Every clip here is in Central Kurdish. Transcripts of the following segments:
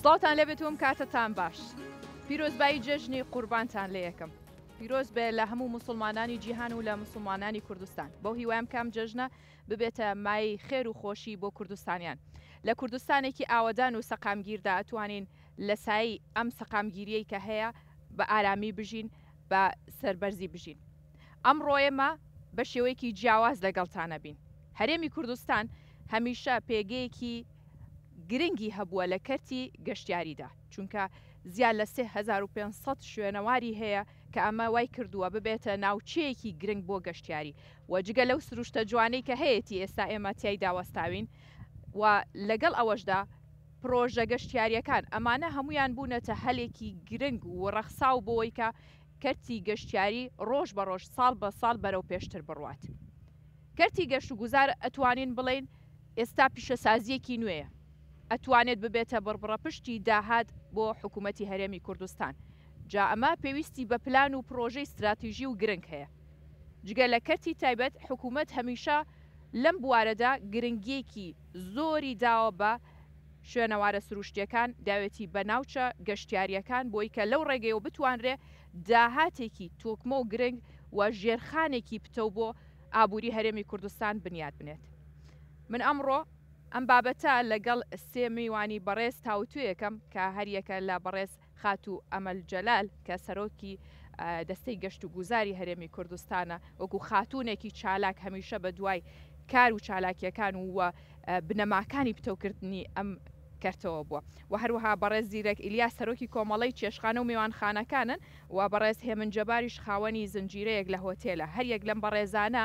سڵاوتان لێبێت و ئەم کاتەتان باش. پیرۆزبایی جەژنی قوربانتان لێ یەکەم. پیرۆز بێ لە هەموو موسڵمانانی جیهان و لە موسڵمانانی کوردستان. بەو هیوایەم کە ئەم جەژنە ببێتە مایەی خێر و خۆشی بۆ کوردستانیان. لە کوردستانێکی ئاوەدان و سەقامگیردا ئەتوانین لە سایەی ئەم سەقامگیریەی کە هەیە بە ئارامی بژین، بە سەربەرزی بژین. ئەمڕۆ ئێمە بە شێوەیەکی جیاواز لەگەڵتان ئەبین. هەرێمی کوردستان هەمیشە پێگەیەکی گرنگی هەبووە لە کەرتی گەشتیاریدا، چونکە زیاد لە 3500 شوێنەواری هەیە کە ئەمە وای کردووە ببێتە ناوچەیەکی گرنگ بۆ گەشتیاری و جگە لەو سروشتە جوانەی کە هەیەتی ئێستا ئێمە تیایدا وەستاوین و لەگەڵ ئەوەشدا پرۆژە گەشتیاریەکان ئەمانە هەمویان بوونەتە هەلێکی گرنگ و ڕەخساو بۆی کە کەرتی گەشتیاری ڕۆژ بە ڕۆژ ساڵ بە ساڵ بەرەو پێشتر بڕوات. کەرتی گەشتوگوزار ئەتوانین بڵێین ئێستا پیشەسازییەکی نوێیە، ئەتوانێت ببێتە بڕبڕەپشتی داهات بۆ حکوومەتی هەرێمی کوردستان، جا ئەمە پێویستی بە پلان و پڕۆژەی ستراتیژی و گرنگ هەیە. جگە لە کەرتی تایبەت، حکوومەت هەمیشە لەم بوارەدا گرنگییەکی زۆری داوە بە شوێنەوارە سروشتییەکان، داوێتی بە ناوچە گەشتیارییەکان بۆی کە لەو ڕێگەیەوە بتوانرێ داهاتێکی تۆکمە و گرنگ و ژێرخانێکی پتەو بۆ ئابووری هەرێمی کوردستان بنیات بنێت. من ئەمڕۆ ئەم بابەتە لەگەڵ سێ میوانی بەڕێز تاوتوێکەم کە هەریەکە لە بەڕێز خاتوو ئەمەل جەلال کە سەرۆکی دەستەی گەشت و گوزاری هەرێمی کوردستانە وەکو خاتوونێکی چالاک هەمیشە بە دوای کار و چالاکیەکان و بنەماکانی پتەوکردنی ئەم کەرتەوە بووە و هەروەها بەڕێز زیرەک ئیلیاس سەرۆکی کۆمەڵەی چێشتخانە و میوانخانەکانن و بەڕێز هێمن جەباریش خاوەنی زنجیرەیەک لە هۆتێلە. هەریەک لەم بەڕێزانە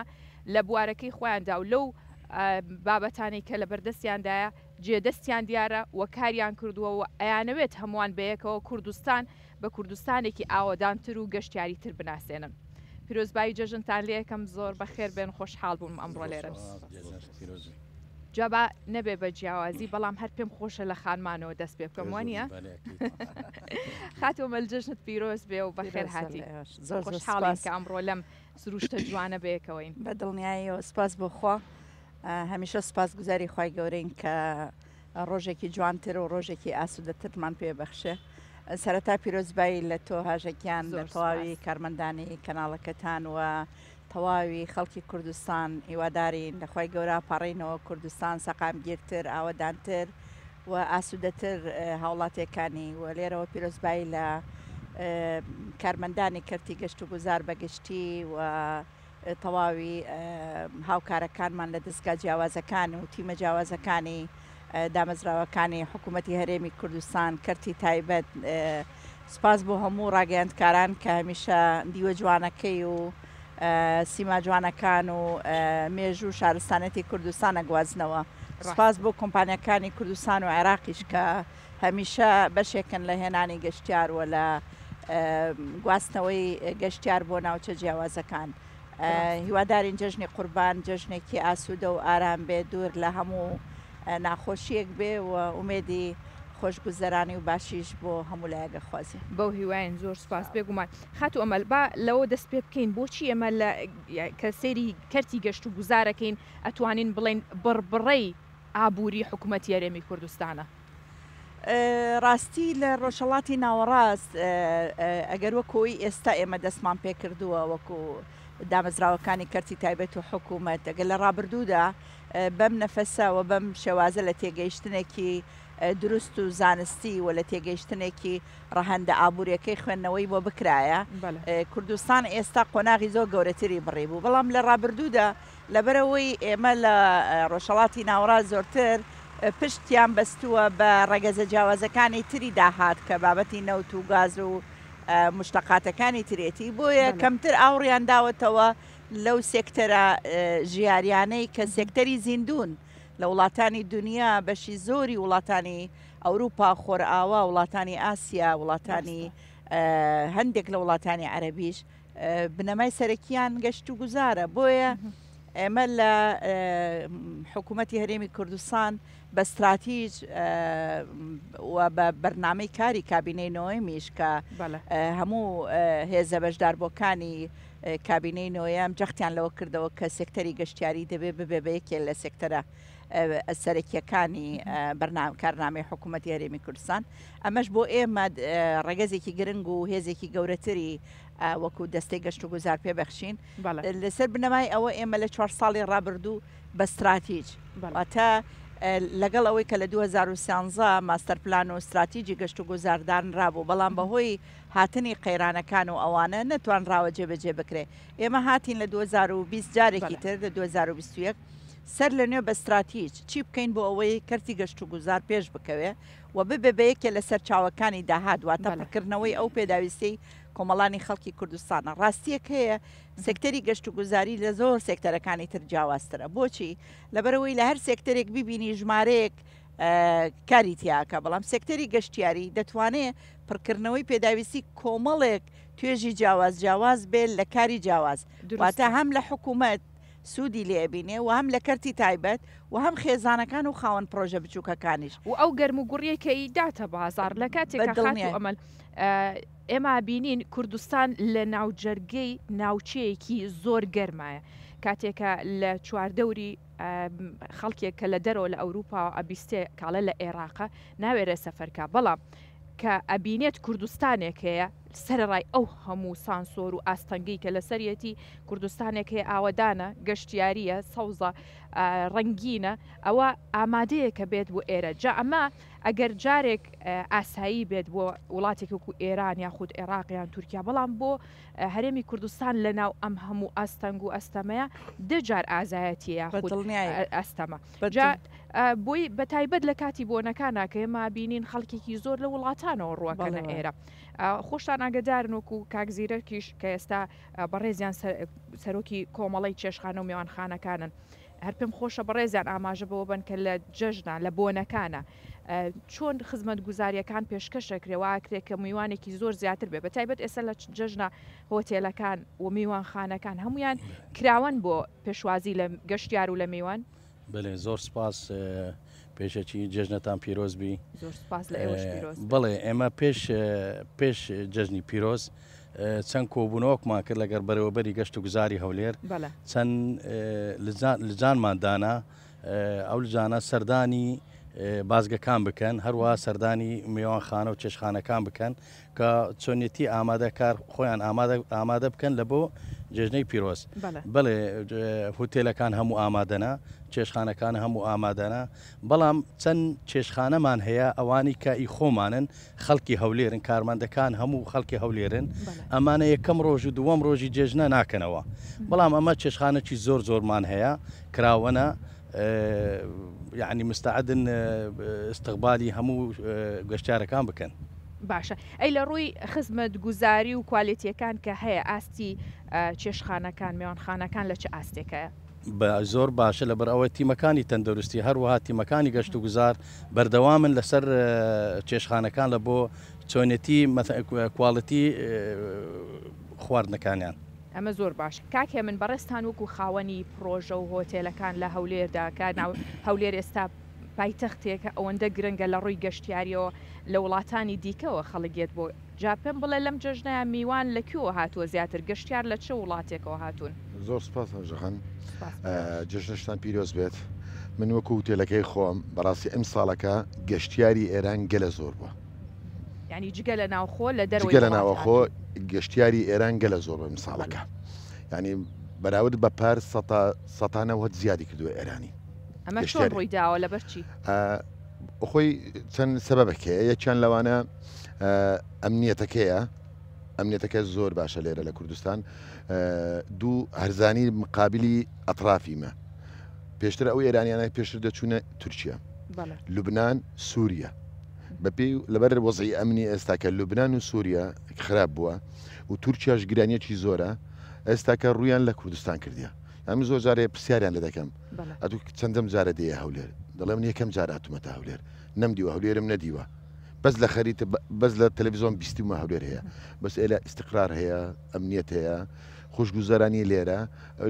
لە بوارەکەی خۆیاندا و لەو بابەتانەی کە لەبەردەستیاندایە جێ دەستیان دیارە و کاریان کردووە و ئەیانەوێت هەمووان بەیەکەوە کوردستان بە کوردستانێکی ئاوەدانتر و گەشتیاریتر بناسێنن. پیرۆزبایی جەژنتان لێکەم زۆر بەخێر بێن خۆشحاڵ بووم ئەمڕۆ لێرەن. جا با نەبێ بە جیاوازی بەڵام هەر پێم خۆشە لە خانمانەوە دەست پێ بکەم وانە خاتوو ئەمەل جەژنت پیرۆز بێ و بەخێر هاتی زۆر خۆشحاڵین کە ئەمڕۆ لەم سروشتە جوانە بەیەکەوەین. بە دڵنیاییەوە سپاس بۆ خوا هەمیشە سپاسگوزاری خوای گەورەین کە ڕۆژێکی جوانتر و ڕۆژێکی ئاسوودەترمان پێ بەخشێ. سەرەتا پیرۆزبایی لە تۆ هاژە گیان لە تەواوی کارمەندانی کەناڵەکەتان و تەواوی خەڵکی کوردستان هیوادارین لە خوای گەورە پاڕێینەوە کوردستان سەقامگیرتر ئاوەدانتر و ئاسوودەتر هاوڵاتیەکانی و لێرەوە پیرۆزبایی لە کارمەندانی کەرتی گەشت و گوزار بەگشتی و تەواوی هاوکارەکانمان لە دەزگا جیاوازەکان و تیمە جیاوازەکانی دامەزراوەکانی حکوومەتی هەرێمی کوردستان، کەرتی تایبەت، سوپاس بۆ هەموو ڕاگەیاندکاران کە هەمیشە دیوە جوانەکەی و سیما جوانەکان و مێژوو و شارستانێتی کوردستان ئەگوازنەوە. سوپاس بۆ کۆمپانیاکانی کوردستان و عێراقیش کە هەمیشە بەشێکن لە هێنانی گەشتیار و لە گواستنەوەی گەشتیار بۆ ناوچە جیاوازەکان. هیوادارین جەژنی قوربان جەژنێکی ئاسوودە و ئارام بێ، دوور لە هەموو ناخۆشییەک بێ و ئومێدی خۆشگوزەرانی و باشیش بۆ هەموو لایەک ئەخوازین. بەو هیوایەین. زۆر سوپاس. بێگومان خاتوو ئەمەل با لەوە دەست پێ بکەین بۆچی ئێمە لە کە سەیری کەرتی گەشت و گوزار ئەکەین ئەتوانین بڵێین بڕبڕەی ئابووری حکوومەتی هەرێمی کوردستانە؟ ڕاستی لە ڕۆژهەڵاتی ناوەڕاست ئەگەر وەکو ئەوەی ئێستا ئێمە دەستمان پێکردووە وەکو دامەزراوەکانی کەرتی تایبەت و حکوومەت ئەگەر لە ڕابردوودا بەم نەفەسە و بەم شێوازە لە تێگەیشتنێکی دروست و زانستی و لە تێگەیشتنێکی ڕەهەندە ئابووریەکەی خوێندنەوەی بۆ بکرایە کوردستان ئێستا قۆناغی زۆر گەورەتری بڕی بوو بەڵام لە ڕابردوودا لەبەرئەوەی ئێمە لە ڕۆژهەڵاتی ناوەڕاست زۆرتر پشتیان بەستووە بە ڕەگەزە جیاوازەکانی تری داهات کە بابەتی نەوت و گاز و مشتەقاتەکانی ترێتی بۆیە کەمتر ئاوڕیان داوەتەوە لەو سێکتەرە ژیاریانەی کە سێکتەری زیندوون لە وڵاتانی دنیا بەشی زۆری وڵاتانی ئەوروپا خۆرئاوا وڵاتانی ئاسیا وڵاتانی هەندێک لە وڵاتانی عەرەبیش بنەمای سەرەکییان گەشتوگوزارە، بۆیە ئێمە لە حکوومەتی هەرێمی کوردستان بە ستراتیج و بە بەرنامەی کاری کابینەی نۆیەمیش کە هەموو هێزە بەشداربووەکانی کابینەی نۆیەم جەختیان لەوە کردەوە کە سێکتەری گەشتیاری دەبێ ببێ بە یەکێ لە سێکتەرە سەرەکییەکانی کارنامەی حکوومەتی هەرێمی کوردستان. ئەمەش بۆ ئێمە ڕەگەزێکی گرنگ و هێزێکی گەورەتری وەکو دەستەی گەشتوگوزار پێبەخشین. لەسەر بنەمای ئەوە ئێمە لە چوار ساڵی ڕابردوو بە ستراتیج، واتە لەگەڵ ئەوەی کە لە 2013 ماستەر پلان و ستراتیجی گەشتوگوزار دانرابوو، بەڵام بەهۆی هاتنی قەیرانەکان و ئەوانە نەتوانراوە جێبەجێ بکرێ. ئێمە هاتین لە 2020 جارێکی تر لە 2021 سەر لە نوێ بە ستراتیج چی بکەین بۆ ئەوەی کەرتی گەشتوگوزار پێش بکەوێ و ببێ بە یەکێ لە سەرچاوەکانی داهات، واتە پڕکردنەوەی ئەو پێداویستیەی کۆمەڵانی خەڵکی کوردستانە. ڕاستیەک هەیە سێکتەری گەشتوگوزاری لە زۆر سێکتەرەکانی تر جیاوازترە. بۆچی؟ لەبەرئەوەی لە هەر سێکتەرێک بیبینی ژمارەیەک کاری تیاکە، بەڵام سێکتەری گەشتیاری دەتوانێ پڕکردنەوەی پێداویستی کۆمەڵێک توێژی جیاواز جیاواز بێ لە کاری جیاواز، واتە هەم لە حکوومەت سوودی لێ ئەبینێ و هەم لە کەرتی تایبەت و هەم خێزانەکان و خاوەن پڕۆژە بچووکەکانیش. و ئەو گەرموگوڕیەی کە ئیداتە بازاڕ لە کاتێکا خاتوو ئەمەل ئێمە بینین کوردستان لە ناوجەرگەی ناوچەیەکی زۆر گەرمایە کاتێکە لە چواردەوری خەڵکێک کە لە دەرەوە لە ئەوروپا ئەبیستێ کاڵێ لە ئێراقە ناوێرێ سەفەرکا بەڵام کە ئەبینێت کوردستانێک هەیە سەرەڕای ئەو هەموو سانسۆر و ئاستەنگەی کە لەسەریەتی کوردستانێک هەیە ئاوەدانە گەشتیاریە سەوزە ڕەنگینە ئەوە ئامادەیە کە بێت بۆ ئێرە جا ئەمە ئەگەر جارێک ئاسایی بێت بۆ وڵاتێک وەکو ئێران یاخود عێراق یان تورکیا بەڵام بۆ هەرێمی کوردستان لەناو ئەم هەموو ئاستەنگ و ئەستەمەیە دە جار ئازایەتیە یاخود ئەستەمە جا بۆی بەتایبەت لە کاتی بۆنەکانا کە ئێمە بینین خەڵکێکی زۆر لە وڵاتانەوە ڕوەکەنە ئێرە خۆشتان ئاگدارن وەکو کاک زیرەکیش کە ئێستا بەڕێزیان سەرۆکی کۆمەڵەی چێشخانە و میوانخانەکانن هەر پێم خۆشە بەڕێزیان ئاماژە بەوە بن کە لە جەژنا لە بۆنەکانە چۆن خزمەتگوزاریەکان پێشکەش ئەکرێ وا ئەکرێ کە میوانێکی زۆر زیاتر بێ بە تایبەت ئێستا لە جەژنە هۆتێلەکان و میوانخانەکان هەمویان کراوەن بۆ پێشوازی لە گەشتیار و لە میوان. بەلێ زۆر سپاس پێشەکی جەژنەتان پیرۆز بی. زۆر سپاس لە ئێوەش پیرۆز بێ. بەڵێ ئێمە پێش پێش جەژنی پیرۆز چەند کۆبوونەوەکمان کرد لەگەڵ بەرێوەبەری گەشت و گوزاری هەولێر چەند لجانمان دانا ئەو لجانە سەردانی بازگەکان بکەن هەروە سەردانی میوانخانە و چێشخانەکان بکەن کە چۆنیەتی ئامادەکار خۆیان ئامادە بکەن لە بۆ جێژنەی پیرۆز بەڵێ هوتێلەکان هەموو ئامادەنە چێشخانەکان هەموو ئامادەنە بەڵام چەند چێشخانەمان هەیە ئەوانی کە ئی خۆمانن خەڵکی هەولێرن کارمەندەکان هەموو خەڵکی هەولێرن ئەمانە یەکەم ڕۆژ و دووەم ڕۆژی جێژنە ناکەنەوە بەڵام ئەمە چێشخانەکی زۆر زۆرمان هەیە کراوەنە یعنی مستعدن استقبالی هەموو گەشتیارەکان بکەن. باشە ئەی لە ڕووی خزمەتگوزاری و کوالێتیەکان کە هەیە ئاستی چێشخانەکان مێوانخانەکان لە چ ئاستێکایە؟ زۆر باشە لەبەر ئەوەی تیمەکانی تەندروستی هەروەها تیمەکانی گەشت و گوزار بەردەوامن لەسەر چێشخانەکان لە بۆ چۆنێتی کواڵیتی خواردنەکانیان. ئەمە زۆر باشە کاک هێمن بەڕێزتان وەکو خاوەنی پڕۆژە و هۆتێلەکان لە هەولێردا کە ناو هەولێر ئێستا پایتەختێکە ئەوەندە گرنگە لە ڕووی گەشتیاریەوە لە وڵاتانی دیکەوە خەڵک یەت بۆ جا پێم بڵێ لەم جەژنەیا میوان لە کوێوە هاتووە زیاتر گەشتیار لە چ وڵاتێکەوە هاتوون؟ زۆر سوپاس هاژە خان جەژنەشتان پیرۆز بێت من وەکو هوتێلەکەی خۆم بەڕاستی ئەم ساڵەکە گەشتیاری ئێران گەلە زۆر بووە یانی جگە لە ناوخۆ لە دەرەوەی جگە لە وڵات ناوەخۆ هاتوون. گەشتیاری ئێران گەلە زۆر بووە ئەم ساڵەکە یانی بەراورد بە پار سەتا سەتا نەوەد زیادی کردووە ئێرانی ئەمە چۆن گەشتیاری ڕووی داوە لەبەر چی؟ خۆی چەند سەبەبێک هەیە یەکیان لەوانە ئەمنیەتەکەیە ئەمنیەتەکە زۆر باشە لێرە لە کوردستان دوو هەرزانی مقابلی ئەطرافی مە پێشتر ئەو ئێرانیانە پێشتر دەچوونە تورکیا لوبناان سووریا بەپێی لەبەر وەزعی ئەمنی ئێستا کە لوبناان و سووریا خراپ بووە و تورکیاش گرانیەکی زۆرە ئێستاکە ڕویان لە کوردستان کردیە ئەم زۆر جارێ پرسیاریان لێ دەکەم ئەتو چەندەم جارە دێیە هەولێر دەڵێ من یەکەم جار هاتوومەتە هەولێر نەمدیوە هەولێرم نەدیوە بەس لە خەریتە بەس لە تەلەڤیزۆن بیستومە هەولێر هەیە بەس ئێلە ئیستقرار هەیە ئەمنیەت هەیە خۆشگوزەرانی لێرە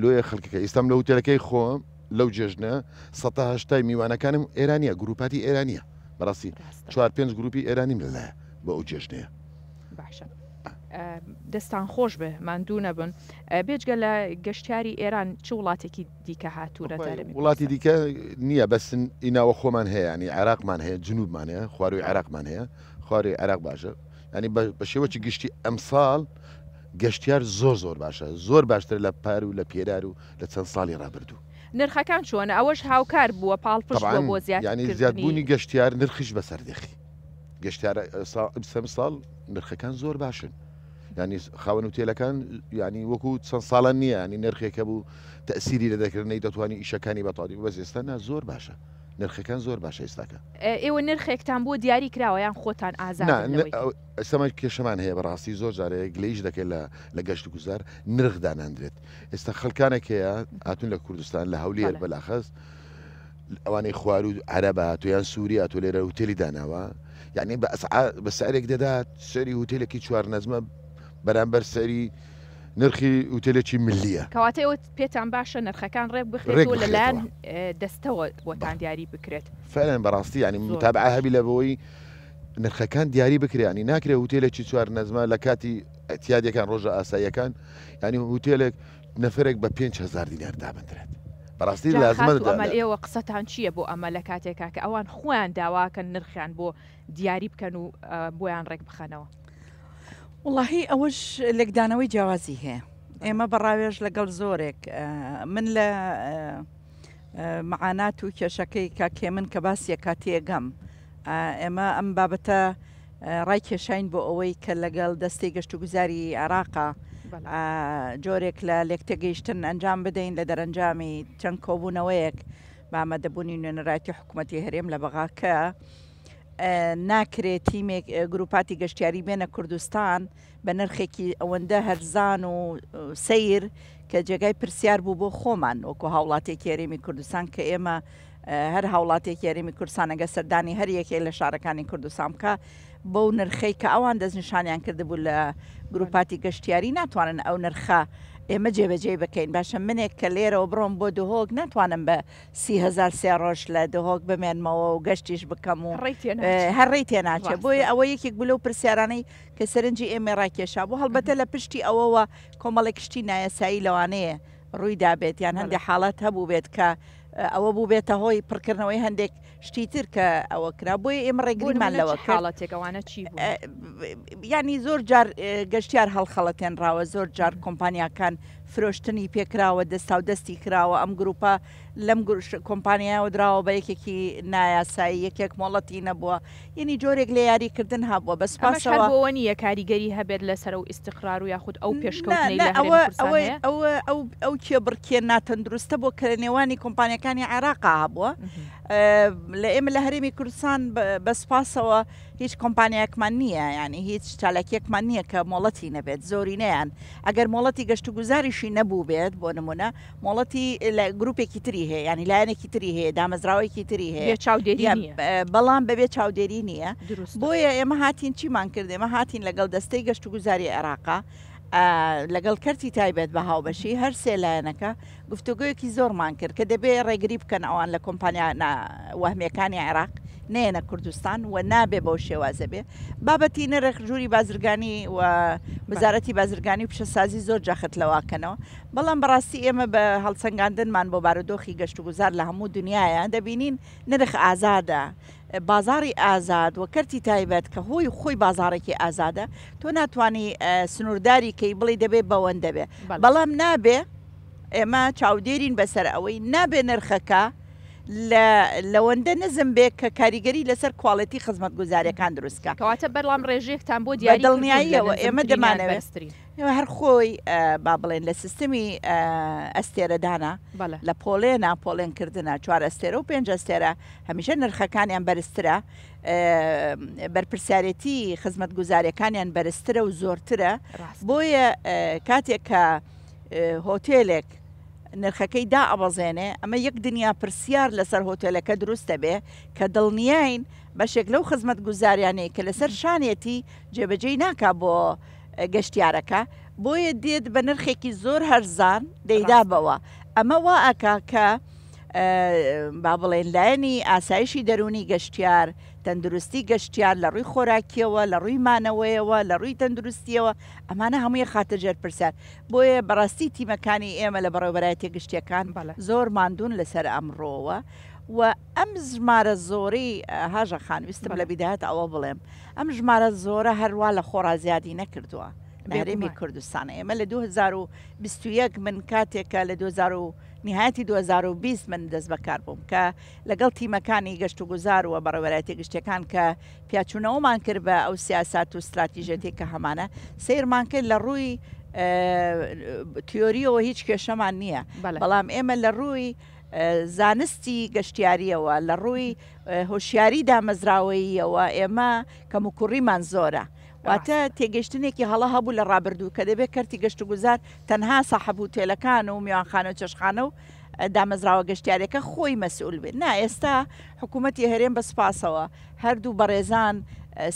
لۆیە خەڵکەکە ئیستام لە هوتێلەکەی خۆم لەو جێژنە سەتا هەشتای میوانەکانم ئێرانیە گروپاتی ئێرانیە بەڕاستی چوار پێنج گروپی ئێرانیم لەلایە بۆ ئەو جێژنەیە. باشە دەستان خۆش بێ ماندوو نەبن بێجگە لە گەشتیاری ئێران چ وڵاتێکی دیکە هاتوونەتە هەرێمی وڵاتی دیکە نییە بەس ئی ناوە خۆمان هەیە ینی عێراقمان هەیە جنوبمان هەیە خواروی عێراقمان هەیە خواری عێراق باشە ینی بە شێوەکی گشتی ئەمساڵ گەشتیار زۆر زۆر باشە زۆر باشتر لە پار و لە پێرار و لە چەند ساڵی ڕابردوو. نرخەکان چۆنە؟ ئەوەش هاوکار بووە پاڵپشت بووە بۆ زیادکردنی. یانی زیادبوونی گەشتیار نرخیش بەسەر دێخی گەشتیار ئەمساڵ نرخەکان زۆر باشن ینی خاوەن وتێلەکان ینی وەکو چەند ساڵان نییە ینی نرخێک هەبوو تەسیری لە دەکرد نەی دەتوانانی ئیشەکانی بەتاڵی بەس ئێستا نا زۆر باشە نرخەکان زۆر باشە ئێستاکە. ئێوە نرخێکتان بۆ دیاری کراوە یان خۆتان ئازادن لەوەی؟ ئێستا ئەمە کێشەمان هەیە بەڕاستی زۆر جارێ گلەیش دەکەی لە لە گەشت و گوزار نرخ داناندرێت ئێستا خەڵکانێک هەیە هاتون لە کوردستان لە هەولێر بەلاخەست ئەوانەی خواروو عەرەبە هاتوو یان سووری هاتوو لێرە هوتێلی داناوە یعنی بە بە سعرێک دەدات سەری هوتێلێکی چوار نەزمە بەرامبەر سەری نرخی هوتێلێکی ملیە. کەواتە ئێوە پێتان باشە نرخەکان ڕێک بخرێت و لەلایەن دەستەوە بۆتان دیاری بکرێت. فعلا بەڕاستی یعنی متابعە هەبی لە بۆی نرخەکان دیاری بکرێ ینی ناکرێ هوتێلێکی چوار نەزمە لە کاتی ئەتیادەکان ڕۆژە ئاساییەکان ینی هوتێلێک نەفرێک بە 5هزار دینار دابندرێت بەڕاستی لازمە ئەمەل ئێوە قسەتان چییە بۆ ئەمە لە کاتێکا کە ئەوان خۆیان داواکەن نرخیان بۆ دیاری بکەن و بۆیان ڕێک بخەنەوە؟ وڵی ئەوەش لێکدانەوەی جیاوازی هەیە ئێمە بە ڕاوێژ لەگەڵ زۆرێک من لە معانات و کێشەکەی کاک هێمن کە باسی ئەکات تێگەم. ئێمە ئەم بابەتە ڕایکێشاین بۆ ئەوەی کە لەگەڵ دەستەی گەشتوگوزاری عێراقا جۆرێک لە لێکتێگەیشتن ئەنجام بدەین لە دەرەنجامی چەند کۆبوونەوەیەک بە ئامادەبوونی نوێنەرایەتی حکوومەتی هەرێم لە بەغا کە ناکرێت تیمێک گروپاتی گەشتیاری بێنە کوردستان بە نرخێکی ئەوەندە هەرزان و سەیر کە جێگای پرسیار بوو بۆ خۆمان وەکو هاوڵاتێکی هەرێمی کوردستان کە ئێمە هەر هاوڵاتێکی هەرێمی کوردستان ئەگەر سەردانی هەر یەکێک لە شارەکانی کوردستان بکا بەو نرخەی کە ئەوان دەستنیشانیان کردبوو لە گروپاتی گەشتیاری ناتوانن ئەو نرخە ئێمە جێبەجێی بکەین باشە منێک کە لێرەوە بڕۆم بۆ دهۆک ناتوانم بە 30هزار سێ ڕۆژ لە دهۆک بمێنمەوە و گەشتیش بکەم و هەر ڕێی تێناچێ بۆیە ئەوە یەکێک بوو لەو پرسیارانەی کە سەرنجی ئێمەی ڕاکێشابوو هەڵبەتە لە پشتی ئەوەوە کۆمەڵێک شتی نایاسایی لەوانەیە ڕووی دابێت یان هەندێک حاڵەت هەبووبێت کە ئەوە بووبێتە هۆی پڕکردنەوەی هەندێک شتی تر کە ئەوە کرا بۆیە ئێمە ڕێگریمان لەوە کرد. حاڵەتێک ئەوانە چی بوون؟ یانی زۆر جار گەشتیار هەڵخەڵەتێنراوە زۆر جار کۆمپانیاکان فرۆشتنی پێکراوە دەستاو دەستی کراوە ئەم گروپە لەم کۆمپانیایەوە دراوە بە یەکێکی نایاسایی یەکێک مۆڵەتی نەبووە یەنی جۆرێک لە یاری کردن هەبووە بە ئەمەش هەر سوپاسەوە. بۆوە نییە کاریگەری هەبێت لەسەر ئەو ئیستیقرار و یاخود ئەو نا پێشکەوتنەی نا لە هەرێمی ئەوە کوردستان ئەوە هەیە؟ ئەوە ئەو ئەو کێبڕکێ ناتەندروستە بووە کە لە نێوانی کۆمپانیاکانی عێراقا هەبووە لە ئێمە لە هەرێمی کوردستان بە سوپاسەوە هیچ کۆمپانیایەکمان نییە یانی هیچ چالاکیەکمان نییە کە مۆڵەتی نەبێت زۆرینەیان ئەگەر مۆڵەتی گەشتوگوزاریشی نەبووبێت بۆ نمونە مۆڵەتی لە گروپێکی تری هەیە ینی لایەنێکی تری هەیە دامەزراوەیەکی تری هەیە بێ چاودێری نییە بەڵام بەبێ چاودێری نییە بۆیە ئێمە هاتین چیمان کرد ئێمە هاتین لەگەڵ دەستەی گەشتوگوزاری عێراقا لەگەڵ کەرتی تایبەت بە هاوبەشی هەر سێ لایەنەکە گفتوگۆیەکی زۆرمان کرد کە دەبێ ڕێگری بکەن ئەوان لە کۆمپانیا وەهمیەکانی عێراق نەیەنە کوردستان و نابێ بەو شێوازە بێ. بابەتی نرخ ژووری بازرگانی و وەزارەتی بازرگانی و پیشەسازی زۆر جەخت لەوە کەنەوە بەڵام بەڕاستی ئێمە بە هەڵسەنگاندنمان بۆ بارودۆخی گەشتوگوزار لە هەموو دنیاە دەبینین نرخ ئازادە بازاڕی ئازاد و کەرتی تایبەت کە هۆی خۆی بازاڕێکی ئازادە تۆ ناتوانی سنوورداری کەی بڵێی دەبێ بەوەندە بێ بەڵام نابێ ئێمە چاودێرین بەسەر ئەوەی نابێ نرخەکە لە لەوەندە نزم بێ کە کاریگەری لەسەر کواڵێتی خزمەتگوزاریەکان دروست کا. کەواتە بەڵام ڕێژەیەکتان بۆ دیاری کردوون لە دڵنیاییەوە ئێمە نزمترین یان دەمانەوێ بەرزترین. هەر خۆی با بڵێن لە سیستمی ئەستێرەدانە لە پۆلێنە پۆلێن کردنە چوار ئەستێرە و پێنج ئەستێرە هەمیشە نرخەکانیان بەرزترە بەرپرسیارێتی خزمەتگوزاریەکانیان بەرزترە و زۆرترە بۆیە کاتێک کە هۆتێلێک نرخەکەی دائەبەزێنێ ئەمە یەک دنیا پرسیار لەسەر هۆتێلەکە دروست دەبێ کە دڵنیاین بەشێک لەو خزمەتگوزاریانەی کە لەسەر شانێتی جێبەجێی ناکا بۆ گەشتیارەکە بۆیە دێت بە نرخێکی زۆر هەرزان دەیدا بەوە ئەمە وا ئەکا کە. با بڵێین لایەنی ئاسایشی دەروونی گەشتیار، تەندروستی گەشتیار لە ڕووی خۆراکییەوە، لە ڕووی مانەوەیەوە، لە ڕووی تەندروستییەوە، ئەمانە هەمووی ئەخاتە ژێر پرسیار. بۆیە بەڕاستی تیمەکانی ئێمە لە بەڕێوەبەرایەتییە گشتییەکان زۆر ماندوون لەسەر ئەمڕۆوە و ئەم ژمارە زۆرەی هاژە خان ویستم لە بیدایەت ئەوە بڵێم ئەم ژمارە زۆرە هەروا لە خۆڕا زیادی نەکردووە لە هەرێمی کوردستان. ئێمە لە 2021 من کاتێک کە لە 2000 نیهایەتی 2020 من دەست بەکار بووم کە لەگەڵ تیمەکانی گەشتوگوزار و بەڕێوەبەرایەتیە گشتیەکان کە پیاچوونەوەمان کرد بە ئەو سیاسات و ستراتیژێتەی کە هەمانە سەیرمان کرد لە ڕووی تیۆریەوە هیچ کێشەمان نییە بەڵام ئێمە لە ڕووی زانستی گەشتیاریەوە لە ڕووی هۆشیاری دامەزراوەییەوە ئێمە کەموکوڕیمان زۆرە. واتە تێگەیشتنێکی هەڵە هەبوو لە ڕابردوو کە دەبێت کەرتی گەشتوگوزار تەنها ساحەب هوتێلەکان و میوانخانە و چێشتخانە و دامەزراوە گەشتیاریەکە خۆی مەسئول بێت نا ئێستا حکوومەتی هەرێم بە سوپاسەوە هەردوو بەڕێزان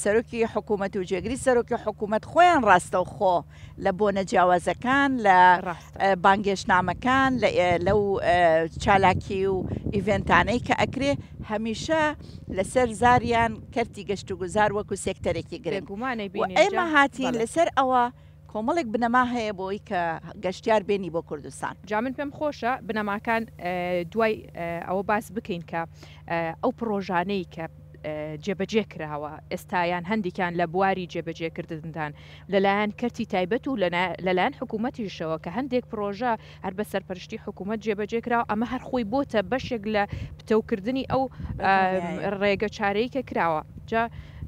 سەرۆکی حکوومەت و جێگری سەرۆکی حکوومەت خۆیان ڕاستەوخۆ لە بۆنە جیاوازەکان لە بانگێشتنامەکان لەو چالاکی و ئیڤێنتانەی کە ئەکرێ هەمیشە لەسەر زاریان کەرتی گەشتوگوزار وەکو سێکتەرێکی گرنگ و ئێمە هاتین لەسەر ئەوە کۆمەڵێک بنەما هەیە بۆی کە گەشتیار بێنی بۆ کوردستان. جا من پێم خۆشە بنەماکان دوای ئەوە باس بکەین کە ئەو پڕۆژانەی کە جێبەجێ کراوە ئێستا یان هەندێکیان لە بواری جێبەجێکردندان لەلایەن کەرتی تایبەت و لەلایەن حکوومەتیشەوە کە هەندێک پرۆژە هەر بە سەرپەرشتی حکوومەت جێبەجێ کراوە، ئەمە هەر خۆی بۆتە بەشێک لە پتەوکردنی ئەو ڕێگە چارەی کە کراوە. جا